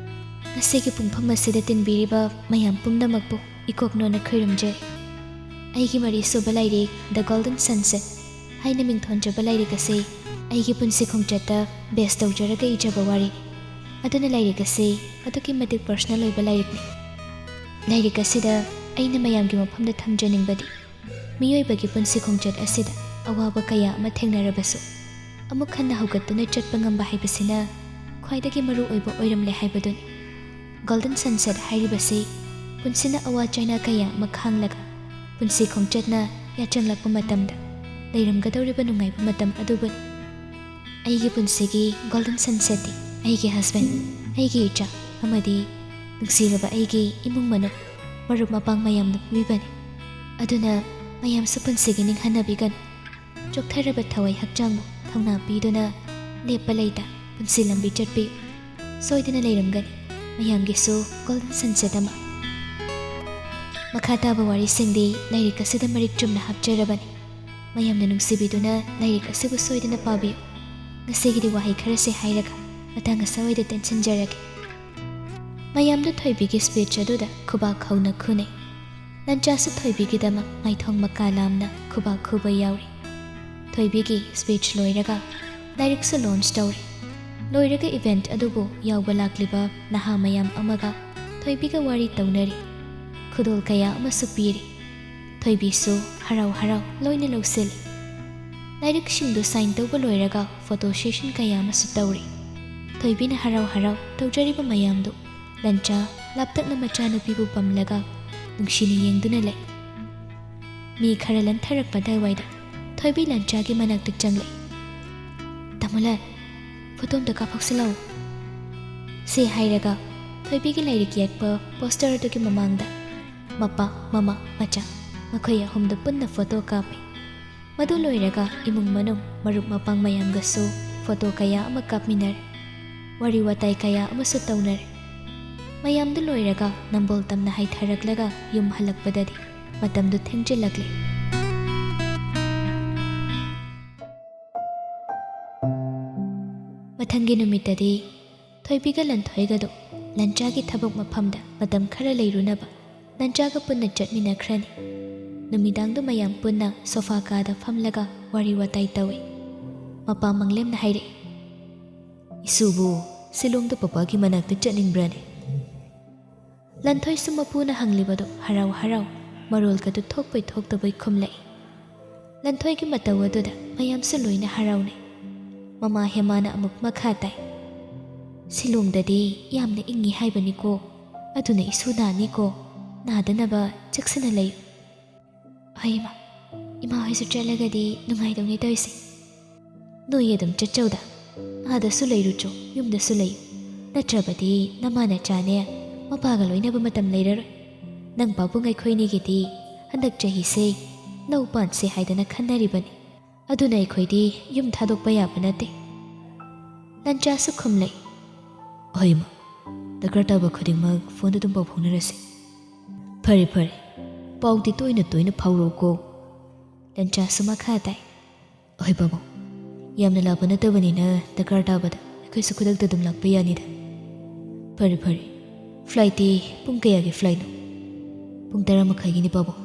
ꯉꯁꯤꯒꯤ ꯄꯨꯡꯐꯝ ꯑꯁꯤꯗ ꯇꯤꯟꯕꯤꯔꯤꯕ ꯃꯌꯥꯝ ꯄꯨꯝꯅꯃꯛꯄꯨ ꯏꯀꯣꯛꯅꯣꯅ ꯈꯣꯏꯔꯨꯝꯖꯔꯤ꯫ ꯑꯩꯒꯤ ꯃꯔꯤꯁꯨꯕ ꯂꯥꯏꯔꯤꯛ The Golden Sunset ꯍꯥꯏꯅ ꯃꯤꯡꯊꯣꯟꯖꯕ ꯂꯥꯏꯔꯤꯛ ꯑꯁꯤ ꯑꯩꯒꯤ ꯄꯨꯟꯁꯤ ꯈꯣꯡꯆꯠꯇ base ꯇꯧꯖꯔꯒ ꯏꯖꯕ ꯋꯥꯔꯤꯅꯤ꯫ ꯑꯗꯨꯅ ꯂꯥꯏꯔꯤꯛ ꯑꯁꯤ ꯑꯗꯨꯛꯀꯤ ꯃꯇꯤꯛ personal ꯑꯣꯏꯕ ꯂꯥꯏꯔꯤꯛꯅꯤ꯫ ꯂꯥꯏꯔꯤꯛ ꯑꯁꯤꯗ ꯑꯩꯅ ꯃꯌꯥꯝꯒꯤ ꯃꯐꯝꯗ ꯊꯝꯖꯅꯤꯡꯕꯗꯤ ꯃꯤꯑꯣꯏꯕꯒꯤ ꯄꯨꯟꯁꯤ ꯈꯣꯡꯆꯠ ꯑꯁꯤꯗ ꯑꯋꯥꯕ ꯀꯌꯥ ꯑꯃ ꯊꯦꯡꯅꯔꯕꯁꯨ, ꯑꯃꯨꯛ ꯍꯟꯅ ꯍꯧꯒꯠꯇꯨꯅ ꯆꯠꯄ ꯉꯝꯕ ꯍꯥꯏꯕꯁꯤꯅ ꯈ꯭ꯋꯥꯏꯗꯒꯤ ꯃꯔꯨ ꯑꯣꯏꯕ ꯑꯣꯏꯔꯝꯂꯦ ꯍꯥꯏꯕꯗꯨꯅꯤ꯫ Golden Sunset ꯍꯥꯏꯔꯤꯕꯁꯤ ꯄꯨꯟꯁꯤꯅ ꯑꯋꯥ ꯆꯩꯅꯥ ꯀꯌꯥ ꯑꯃ ꯈꯥꯡꯂꯒ ꯄꯨꯟꯁꯤ ꯈꯣꯡꯆꯠꯅ ꯌꯥꯆꯪꯂꯛꯄ ꯃꯇꯝꯗ ꯂꯩꯔꯝꯒꯗꯧꯔꯤꯕ ꯅꯨꯡꯉꯥꯏꯕ ꯃꯇꯝ ꯑꯗꯨꯕꯨꯅꯤ꯫ ꯑꯩꯒꯤ ꯄꯨꯟꯁꯤꯒꯤ Golden Sunsetꯇꯤ ꯑꯩꯒꯤ husband, ꯑꯩꯒꯤ ꯏꯆꯥ ꯑꯃꯗꯤ ꯅꯨꯡꯁꯤꯔꯕ ꯑꯩꯒꯤ ꯏꯃꯨꯡ ꯃꯅꯨꯡ, ꯃꯔꯨꯞ ꯃꯄꯥꯡ ꯃꯌꯥꯝꯅ ꯄꯤꯕꯤꯕꯅꯤ꯫ ꯑꯗꯨꯅ ꯃꯌꯥꯝꯁꯨ ꯄꯨꯟꯁꯤꯒꯤ ꯅꯤꯡꯍꯟꯅꯕꯤꯒꯅꯨ꯫ ꯆꯣꯛꯊꯔꯕ ꯊꯋꯥꯏ ꯍꯛꯆꯥꯡꯕꯨ ꯊꯧꯅꯥ ꯄꯤꯗꯨꯅ ꯂꯦꯞꯄ ꯂꯩꯇ ꯄꯨꯟꯁꯤ ꯂꯝꯕꯤ ꯆꯠꯄꯤꯌꯨ꯫ ꯁꯣꯏꯗꯅ ꯂꯩꯔꯝꯒꯅꯤ ꯃꯌꯥꯝꯒꯤꯁꯨ Golden Sunset ꯑꯃ꯫ ꯃꯈꯥ ꯇꯥꯕ ꯋꯥꯔꯤꯁꯤꯡꯗꯤ ꯂꯥꯏꯔꯤꯛ ꯑꯁꯤꯗ ꯃꯔꯤꯛ ꯆꯨꯝꯅ ꯍꯥꯞꯆꯔꯕꯅꯤ꯫ ꯃꯌꯥꯝꯅ ꯅꯨꯡꯁꯤꯕꯤꯗꯨꯅ ꯂꯥꯏꯔꯤꯛ ꯑꯁꯤꯕꯨ ꯁꯣꯏꯗꯅ ꯄꯥꯕꯤꯌꯨ꯫ ꯉꯁꯤꯒꯤꯗꯤ ꯋꯥꯍꯩ ꯈꯔꯁꯦ ꯍꯥꯏꯔꯒ ꯃꯇꯥꯡ ꯑꯁ꯭ꯋꯥꯏꯗ ꯇꯦꯟꯁꯤꯟꯖꯔꯒꯦ꯫ ꯃꯌꯥꯝꯗꯨ ꯊꯣꯏꯕꯤꯒꯤ speech ꯑꯗꯨꯗ ꯈꯨꯕꯥꯛ ꯍꯧꯅ ꯈꯨꯅꯩ꯫ ꯂꯟꯆꯥꯁꯨ ꯊꯣꯏꯕꯤꯒꯤꯗꯃꯛ ꯃꯥꯏꯊꯣꯡ ꯃꯀꯥ ꯂꯥꯝꯅ ꯈꯨꯕꯥꯛ ꯈꯨꯕ ꯌꯥꯎꯔꯤ꯫ ꯊꯣꯏꯕꯤꯒꯤ speech ꯂꯣꯏꯔꯒ ꯂꯥꯏꯔꯤꯛꯁꯨ launch ꯇꯧꯔꯦ꯫ ꯂꯣꯏꯔꯒ event ꯑꯗꯨꯕꯨ ꯌꯥꯎꯕ ꯂꯥꯛꯂꯤꯕ ꯅꯍꯥ ꯃꯌꯥꯝ ꯑꯃꯒ ꯊꯣꯏꯕꯤꯒ ꯋꯥꯔꯤ ꯇꯧꯅꯔꯤ꯫ ꯈꯨꯗꯣꯜ ꯀꯌꯥ ꯑꯃꯁꯨ ꯄꯤꯔꯤ꯫ ꯊꯣꯏꯕꯤꯁꯨ ꯍꯔꯥꯎ ꯍꯔꯥꯎ ꯂꯣꯏꯅ ꯂꯧꯁꯤꯜꯂꯤ꯫ ꯂꯥꯏꯔꯤꯛꯁꯤꯡꯗꯨ sign ꯇꯧꯕ ꯂꯣꯏꯔꯒ photo session ꯀꯌꯥ ꯑꯃꯁꯨ ꯇꯧꯔꯤ꯫ ꯊꯣꯏꯕꯤꯅ ꯍꯔꯥꯎ ꯍꯔꯥꯎ ꯇꯧꯖꯔꯤꯕ ꯃꯌꯥꯝꯗꯨ ꯂꯟꯆꯥ ꯂꯥꯞꯇꯛꯅ ꯃꯆꯥꯅꯨꯄꯤꯕꯨ ꯄꯝꯂꯒ ꯅꯨꯡꯁꯤꯅ ꯌꯦꯡꯗꯨꯅ ꯂꯩ꯫ ꯃꯤ ꯈꯔ ꯂꯟꯊꯔꯛꯄ ꯑꯗꯨꯋꯥꯏꯗ ꯊꯣꯏꯕꯤ ꯂꯟꯆꯥꯒꯤ ꯃꯅꯥꯛꯇ ꯆꯪꯂꯛꯏ꯫ "ꯇꯥꯃꯣ ꯂꯥꯜ, ꯐꯣꯇꯣ ꯑꯝꯇ ꯀꯥꯞꯍꯧꯁꯤ ꯂꯥꯛꯑꯣ," ꯁꯤ ꯍꯥꯏꯔꯒ ꯊꯣꯏꯕꯤꯒꯤ ꯂꯥꯏꯔꯤꯛ ꯌꯦꯛꯄ ꯄꯣꯁꯇꯔ ꯑꯗꯨꯒꯤ ꯃꯃꯥꯡꯗ ꯃꯄꯥ, ꯃꯃꯥ, ꯃꯆꯥ ꯃꯈꯣꯏ ꯑꯍꯨꯝꯗꯨ ꯄꯨꯟꯅ ꯐꯣꯇꯣ ꯀꯥꯞꯄꯤ꯫ ꯃꯗꯨ ꯂꯣꯏꯔꯒ ꯏꯃꯨꯡ ꯃꯅꯨꯡ, ꯃꯔꯨꯞ ꯃꯄꯥꯡ ꯃꯌꯥꯝꯒꯁꯨ ꯐꯣꯇꯣ ꯀꯌꯥ ꯑꯃ ꯀꯥꯞꯃꯤꯟꯅꯔꯦ꯫ ꯋꯥꯔꯤ ꯋꯥꯇꯥꯏ ꯀꯌꯥ ꯑꯃꯁꯨ ꯇꯧꯅꯔꯦ꯫ ꯃꯌꯥꯝꯗꯨ ꯂꯣꯏꯔꯒ ꯅꯝꯕꯣꯜ ꯇꯝꯅ ꯍꯥꯏꯊꯔꯛꯂꯒ ꯌꯨꯝ ꯍꯜꯂꯛꯄꯗꯗꯤ ꯃꯇꯝꯗꯨ ꯊꯦꯡꯖꯤꯜꯂꯛꯂꯦ꯫ ꯃꯊꯪꯒꯤ ꯅꯨꯃꯤꯠꯇꯗꯤ ꯊꯣꯏꯕꯤꯒ ꯂꯟꯊꯣꯏꯒꯗꯨ ꯂꯟꯆꯥꯒꯤ ꯊꯕꯛ ꯃꯐꯝꯗ ꯃꯇꯝ ꯈꯔ ꯂꯩꯔꯨꯅꯕ ꯂꯟꯆꯥꯒ ꯄꯨꯟꯅ ꯆꯠꯃꯤꯟꯅꯈ꯭ꯔꯅꯤ꯫ ꯅꯨꯃꯤꯗꯥꯡꯗꯨ ꯃꯌꯥꯝ ꯄꯨꯟꯅ ꯁꯣꯐꯥ ꯀꯥꯗ ꯐꯝꯂꯒ ꯋꯥꯔꯤ ꯋꯥꯇꯥꯏ ꯇꯧꯏ꯫ ꯃꯄꯥ ꯃꯪꯂꯦꯝꯅ ꯍꯥꯏꯔꯛꯏ, "ꯏꯁꯨꯕꯨ ꯁꯤꯂꯣꯡꯗ ꯄꯄꯥꯒꯤ ꯃꯅꯥꯛꯇ ꯆꯠꯅꯤꯡꯕ꯭ꯔꯅꯦ?" ꯂꯟꯊꯣꯏꯁꯨ ꯃꯄꯨꯅ ꯍꯪꯂꯤꯕꯗꯨ ꯍꯔꯥꯎ ꯍꯔꯥꯎ ꯃꯔꯣꯜꯒꯗꯨ ꯊꯣꯛꯄꯩ ꯊꯣꯛꯇꯕꯩ ꯈꯨꯝꯂꯛꯏ꯫ ꯂꯟꯊꯣꯏꯒꯤ ꯃꯇꯧ ꯑꯗꯨꯗ ꯃꯌꯥꯝꯁꯨ ꯂꯣꯏꯅ ꯍꯔꯥꯎꯅꯩ꯫ ꯃꯃꯥ ꯍꯦꯃꯥꯅ ꯑꯃꯨꯛ ꯃꯈꯥ ꯇꯥꯏ, "ꯁꯤꯂꯣꯡꯗꯗꯤ ꯌꯥꯝꯅ ꯏꯪꯉꯤ ꯍꯥꯏꯕꯅꯤꯀꯣ, ꯑꯗꯨꯅ ꯏꯁꯨ ꯅꯥꯅꯤꯀꯣ, ꯅꯥꯗꯅꯕ ꯆꯦꯛꯁꯤꯟꯅ ꯂꯩꯌꯨ꯫" "ꯍꯣꯏ ꯏꯃꯥ, ꯏꯃꯥ ꯍꯣꯏꯁꯨ ꯆꯠꯂꯒꯗꯤ ꯅꯨꯡꯉꯥꯏꯗꯧꯅꯤ ꯇꯧꯔꯤꯁꯦ꯫ ꯅꯣꯏ ꯑꯗꯨꯝ ꯆꯠꯆꯧꯗ, ꯑꯥꯗꯁꯨ ꯂꯩꯔꯨꯆꯣ, ꯌꯨꯝꯗꯁꯨ ꯂꯩꯌꯨ꯫ ꯅꯠꯇ꯭ꯔꯕꯗꯤ ꯅꯃꯥ ꯅꯆꯥꯅꯦ ꯃꯄꯥꯒ ꯂꯣꯏꯅꯕ ꯃꯇꯝ ꯂꯩꯔꯔꯣꯏ꯫ ꯅꯪ ꯄꯥꯕꯨꯡ ꯑꯩꯈꯣꯏꯅꯤꯒꯤꯗꯤ ꯍꯟꯗꯛ ꯆꯍꯤꯁꯦ ꯂꯧ ꯄꯥꯟꯁꯦ ꯍꯥꯏꯗꯅ ꯈꯟꯅꯔꯤꯕꯅꯤ꯫ ꯑꯗꯨꯅ ꯑꯩꯈꯣꯏꯗꯤ ꯌꯨꯝ ꯊꯥꯗꯣꯛꯄ ꯌꯥꯕ ꯅꯠꯇꯦ꯫" ꯂꯟꯆꯥꯁꯨ ꯈꯨꯝꯂꯛꯏ, "ꯍꯣꯏ ꯏꯃꯥ, ꯗꯔꯀꯥꯔ ꯇꯥꯕ ꯈꯨꯗꯤꯡꯃꯛ ꯐꯣꯟꯗ ꯑꯗꯨꯝ ꯄꯥꯎ ꯐꯥꯎꯅꯔꯁꯤ꯫" "ꯐꯔꯦ ꯐꯔꯦ, ꯄꯥꯎꯗꯤ ꯇꯣꯏꯅ ꯇꯣꯏꯅ ꯐꯥꯎꯔꯛꯎꯀꯣ꯫" ꯂꯟꯆꯥꯁꯨ ꯃꯈꯥ ꯇꯥꯏ, "ꯍꯣꯏ ꯄꯥꯕꯨꯡ, ꯌꯥꯝꯅ ꯂꯥꯞꯄ ꯅꯠꯇꯕꯅꯤꯅ ꯗꯔꯀꯥꯔ ꯇꯥꯕꯗ ꯑꯩꯈꯣꯏꯁꯨ ꯈꯨꯗꯛꯇ ꯑꯗꯨꯝ ꯂꯥꯛꯄ ꯌꯥꯅꯤꯗ꯫" "ꯐꯔꯦ ꯐꯔꯦ, ꯐ꯭ꯂꯥꯏꯠꯇꯤ ꯄꯨꯡ ꯀꯌꯥꯒꯤ ꯐ꯭ꯂꯥꯏꯠꯅꯣ?" "ꯄꯨꯡ ꯇꯔꯥ ꯃꯈꯥꯏꯒꯤꯅꯤ ꯄꯥꯕꯨꯡ꯫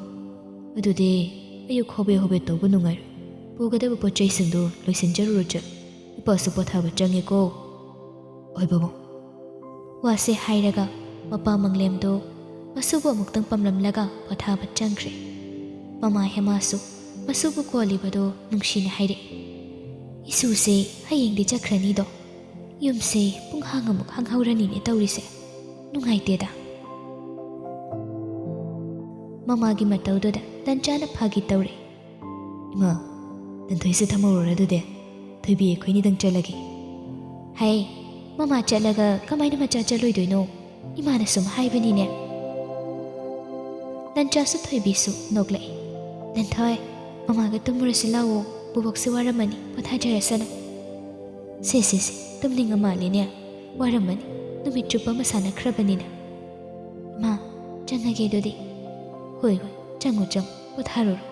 ꯑꯗꯨꯗꯤ ꯑꯌꯨꯛ ꯍꯣꯕꯦ ꯍꯣꯕꯦ ꯇꯧꯕ ꯅꯨꯡꯉꯥꯏꯔꯣꯏ꯫ ꯄꯨꯒꯗꯕ ꯄꯣꯠ ꯆꯩꯁꯤꯡꯗꯨ ꯂꯣꯏꯁꯤꯟꯖꯔꯨꯔꯣ ꯆꯠ꯫ ꯏꯄꯥꯁꯨ ꯄꯣꯊꯥꯕ ꯆꯪꯉꯦꯀꯣ꯫" "ꯍꯣꯏ ꯄꯥꯕꯨꯡ꯫" ꯋꯥꯁꯦ ꯍꯥꯏꯔꯒ ꯃꯄꯥ ꯃꯪꯂꯦꯝꯗꯨ ꯃꯁꯨꯕꯨ ꯑꯃꯨꯛꯇꯪ ꯄꯝꯂꯝꯂꯒ ꯄꯣꯊꯥꯕ ꯆꯪꯈ꯭ꯔꯦ꯫ ꯃꯃꯥ ꯍꯦꯃꯥꯁꯨ ꯃꯁꯨꯕꯨ ꯀꯣꯜꯂꯤꯕꯗꯨ ꯅꯨꯡꯁꯤꯅ ꯍꯥꯏꯔꯛꯏ, "ꯏꯁꯨꯁꯦ ꯍꯌꯦꯡꯗꯤ ꯆꯠꯈ꯭ꯔꯅꯤꯗꯣ꯫ ꯌꯨꯝꯁꯦ ꯄꯨꯡꯍꯥꯡ ꯑꯃꯨꯛ ꯍꯥꯡꯍꯧꯔꯅꯤꯅꯦ ꯇꯧꯔꯤꯁꯦ꯫ ꯅꯨꯡꯉꯥꯏꯇꯦꯗ꯫" ꯃꯃꯥꯒꯤ ꯃꯇꯧꯗꯨꯗ ꯂꯟꯆꯥꯅ ꯐꯥꯒꯤ ꯇꯧꯔꯦ꯫ "ꯏꯃꯥ, ꯂꯟꯊꯣꯏꯁꯦ ꯊꯝꯍꯧꯔꯣꯔꯥ ꯑꯗꯨꯗꯤ? ꯊꯣꯏꯕꯤ ꯑꯩꯈꯣꯏꯅꯤꯗꯪ ꯆꯠꯂꯒꯦ꯫" "ꯍꯩ, ꯃꯃꯥ ꯆꯠꯂꯒ ꯀꯃꯥꯏꯅ ꯃꯆꯥ ꯆꯠꯂꯣꯏꯗꯣꯏꯅꯣ? ꯏꯃꯥꯅ ꯁꯨꯝ ꯍꯥꯏꯕꯅꯤꯅꯦ꯫" ꯂꯟꯆꯥꯁꯨ ꯊꯣꯏꯕꯤꯁꯨ ꯅꯣꯛꯂꯛꯏ꯫ "ꯂꯟꯊꯣꯏ, ꯃꯃꯥꯒ ꯇꯨꯝꯃꯨꯔꯁꯤ ꯂꯥꯛꯑꯣ, ꯕꯨꯕꯣꯛꯁꯨ ꯋꯥꯔꯝꯃꯅꯤ, ꯄꯣꯊꯥꯖꯔꯁꯅꯨ꯫" "ꯁꯦ, ꯁꯦ, ꯁꯦ, ꯇꯨꯝꯅꯤꯡꯉ ꯃꯥꯜꯂꯦꯅꯦ, ꯋꯥꯔꯝꯃꯅꯤ, ꯅꯨꯃꯤꯠ ꯆꯨꯞꯄ ꯑꯃ ꯁꯥꯟꯅꯈ꯭ꯔꯕꯅꯤꯅ꯫ ꯏꯃꯥ, ꯆꯪꯉꯒꯦ ꯑꯗꯨꯗꯤ꯫" "ꯍꯣꯏ, ꯍꯣꯏ, ꯆꯪꯉꯨ, ꯆꯪꯉꯨ, ꯄꯣꯊꯥꯔꯨꯔꯣ꯫"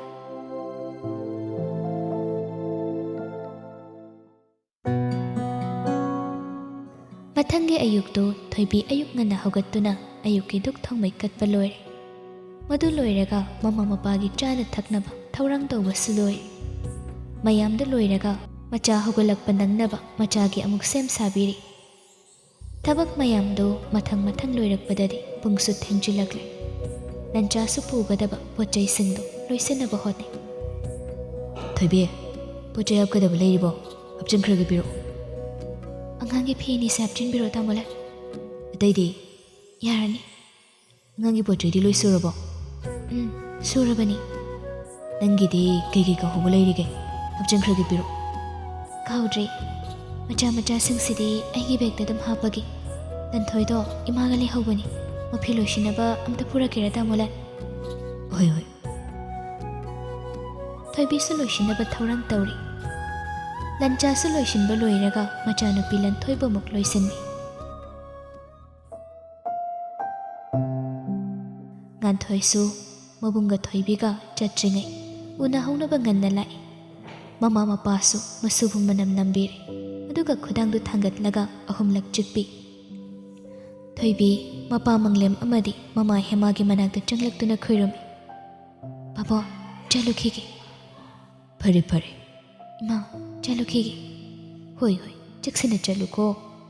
ꯃꯊꯪꯒꯤ ꯑꯌꯨꯛꯇꯨ ꯊꯣꯏꯕꯤ ꯑꯌꯨꯛ ꯉꯟꯅ ꯍꯧꯒꯠꯇꯨꯅ ꯑꯌꯨꯛꯀꯤ ꯙꯨꯛ ꯊꯥꯎꯃꯩ ꯀꯠꯄ ꯂꯣꯏꯔꯦ꯫ ꯃꯗꯨ ꯂꯣꯏꯔꯒ ꯃꯃꯥ ꯃꯄꯥꯒꯤ ꯆꯥꯅ ꯊꯛꯅꯕ ꯊꯧꯔꯥꯡ ꯇꯧꯕꯁꯨ ꯂꯣꯏꯔꯦ꯫ ꯃꯌꯥꯝꯗꯨ ꯂꯣꯏꯔꯒ ꯃꯆꯥ ꯍꯧꯒꯠꯂꯛꯄ ꯅꯪꯅꯕ ꯃꯆꯥꯒꯤ ꯑꯃꯨꯛ ꯁꯦꯝ ꯁꯥꯕꯤꯔꯤ꯫ ꯊꯕꯛ ꯃꯌꯥꯝꯗꯨ ꯃꯊꯪ ꯃꯊꯪ ꯂꯣꯏꯔꯛꯄꯗꯗꯤ ꯄꯨꯡꯁꯨ ꯊꯦꯡꯖꯤꯜꯂꯛꯂꯦ꯫ ꯂꯟꯆꯥꯁꯨ ꯄꯨꯒꯗꯕ ꯄꯣꯠ ꯆꯩꯁꯤꯡꯗꯨ ꯂꯣꯏꯁꯤꯟꯅꯕ ꯍꯣꯠꯅꯩ꯫ "ꯊꯣꯏꯕꯤ, ꯄꯣꯠ ꯆꯩ ꯍꯥꯞꯀꯗꯕ ꯂꯩꯔꯤꯕꯣ? ꯍꯥꯞꯆꯤꯟꯈ꯭ꯔꯒꯦ, ꯄꯤꯔꯛꯑꯣ꯫" "ꯑꯉꯥꯡꯒꯤ ꯐꯤ ꯑꯅꯤꯁꯦ ꯍꯥꯞꯆꯤꯟꯕꯤꯔꯣ, ꯇꯥꯃꯣ ꯂꯥꯏ꯫" "ꯑꯇꯩꯗꯤ?" "ꯌꯥꯔꯅꯤ꯫" "ꯑꯉꯥꯡꯒꯤ ꯄꯣꯠ ꯆꯩꯗꯤ ꯂꯣꯏ ꯁꯨꯔꯕꯣ?" "ꯎꯝ, ꯁꯨꯔꯕꯅꯤ꯫" "ꯅꯪꯒꯤꯗꯤ ꯀꯩ ꯀꯩ ꯀꯥꯎꯍꯧꯕ ꯂꯩꯔꯤꯒꯦ? ꯍꯥꯞꯆꯤꯟꯈ꯭ꯔꯒꯦ, ꯄꯤꯔꯛꯑꯣ꯫" "ꯀꯥꯎꯗ꯭ꯔꯤ꯫ ꯃꯆꯥ ꯃꯆꯥꯁꯤꯡꯁꯤꯗꯤ ꯑꯩꯒꯤ ꯕꯦꯒꯇ ꯑꯗꯨꯝ ꯍꯥꯞꯄꯒꯦ꯫ ꯂꯟꯊꯣꯏꯗꯣ ꯏꯃꯥꯒ ꯂꯩꯍꯧꯕꯅꯤ꯫ ꯃꯐꯤ ꯂꯣꯏꯁꯤꯟꯅꯕ ꯑꯝꯇ ꯄꯨꯔꯛꯀꯦꯔꯥ, ꯇꯥꯃꯣ ꯂꯥꯏ?" "ꯍꯣꯏ, ꯍꯣꯏ꯫" ꯊꯣꯏꯕꯤꯁꯨ ꯂꯣꯏꯁꯤꯟꯅꯕ ꯊꯧꯔꯥꯡ ꯇꯧꯔꯤ꯫ ꯂꯟꯆꯥꯁꯨ ꯂꯣꯏꯁꯤꯟꯕ ꯂꯣꯏꯔꯒ ꯃꯆꯥꯅꯨꯄꯤ ꯂꯟꯊꯣꯏꯕꯨ ꯑꯃꯨꯛ ꯂꯣꯏꯁꯤꯟꯕꯤ꯫ ꯉꯥꯟꯊꯣꯏꯁꯨ ꯃꯕꯨꯡꯒ ꯊꯣꯏꯕꯤꯒ ꯆꯠꯇ꯭ꯔꯤꯉꯩ ꯎꯅꯍꯧꯅꯕ ꯉꯟꯅ ꯂꯥꯛꯏ꯫ ꯃꯃꯥ ꯃꯄꯥꯁꯨ ꯃꯁꯨꯕꯨ ꯃꯅꯝ ꯅꯝꯕꯤꯔꯦ꯫ ꯑꯗꯨꯒ ꯈꯨꯗꯥꯡꯗꯨ ꯊꯥꯡꯒꯠꯂꯒ ꯑꯍꯨꯝꯂꯛ ꯆꯤꯛꯄꯤ꯫ ꯊꯣꯏꯕꯤ ꯃꯄꯥ ꯃꯪꯂꯦꯝ ꯑꯃꯗꯤ ꯃꯃꯥ ꯍꯦꯃꯥꯒꯤ ꯃꯅꯥꯛꯇ ꯆꯪꯂꯛꯇꯨꯅ ꯈꯨꯔꯨꯝꯃꯤ꯫ "ꯕꯥꯕꯣ, ꯆꯠꯂꯨꯈꯤꯒꯦ꯫" "ꯐꯔꯦ, ꯐꯔꯦ꯫" "ꯏꯃꯥ, ꯆꯠꯂꯨꯈꯤꯒꯦ꯫" "ꯍꯣꯏ, ꯍꯣꯏ, ꯆꯦꯛꯁꯤꯟꯅ ꯆꯠꯂꯨꯀꯣ,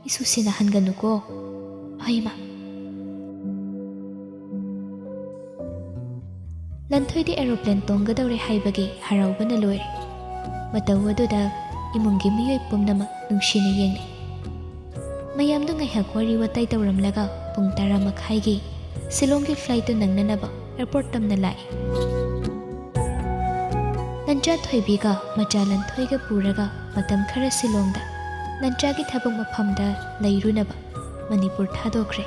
ꯏꯁꯨ ꯁꯤꯅꯍꯟꯒꯅꯨꯀꯣ꯫" "ꯍꯣꯏ, ꯏꯃꯥ꯫" ꯂꯟꯊꯣꯏꯗꯤ ꯑꯦꯔꯣꯄ꯭ꯂꯦꯟ ꯇꯣꯡꯒꯗꯧꯔꯦ ꯍꯥꯏꯕꯒꯤ ꯍꯔꯥꯎꯕꯅ ꯂꯣꯏꯔꯦ꯫ ꯃꯇꯧ ꯑꯗꯨꯗ ꯏꯃꯨꯡꯒꯤ ꯃꯤꯑꯣꯏ ꯄꯨꯝꯅꯃꯛ ꯅꯨꯡꯁꯤꯅ ꯌꯦꯡꯅꯩ꯫ ꯃꯌꯥꯝꯗꯨ ꯉꯥꯏꯍꯥꯛ ꯋꯥꯔꯤ ꯋꯥꯇꯥꯏ ꯇꯧꯔꯝꯂꯒ ꯄꯨꯡ ꯇꯔꯥ ꯃꯈꯥꯏꯒꯤ ꯁꯤꯂꯣꯡꯒꯤ ꯐ꯭ꯂꯥꯏꯠꯇꯨ ꯅꯪꯅꯅꯕ ꯑꯦꯌꯔꯄꯣꯔꯠ ꯇꯝꯅ ꯂꯥꯛꯏ꯫ ꯅꯟꯆꯥ ꯊꯣꯏꯕꯤꯒ ꯃꯆꯥ ꯂꯟꯊꯣꯏꯒ ꯄꯨꯔꯒ ꯃꯇꯝ ꯈꯔ ꯁꯤꯂꯣꯡꯗ ꯅꯟꯆꯥꯒꯤ ꯊꯕꯛ ꯃꯐꯝꯗ ꯂꯩꯔꯨꯅꯕ ꯃꯅꯤꯄꯨꯔ ꯊꯥꯗꯣꯛꯈ꯭ꯔꯦ꯫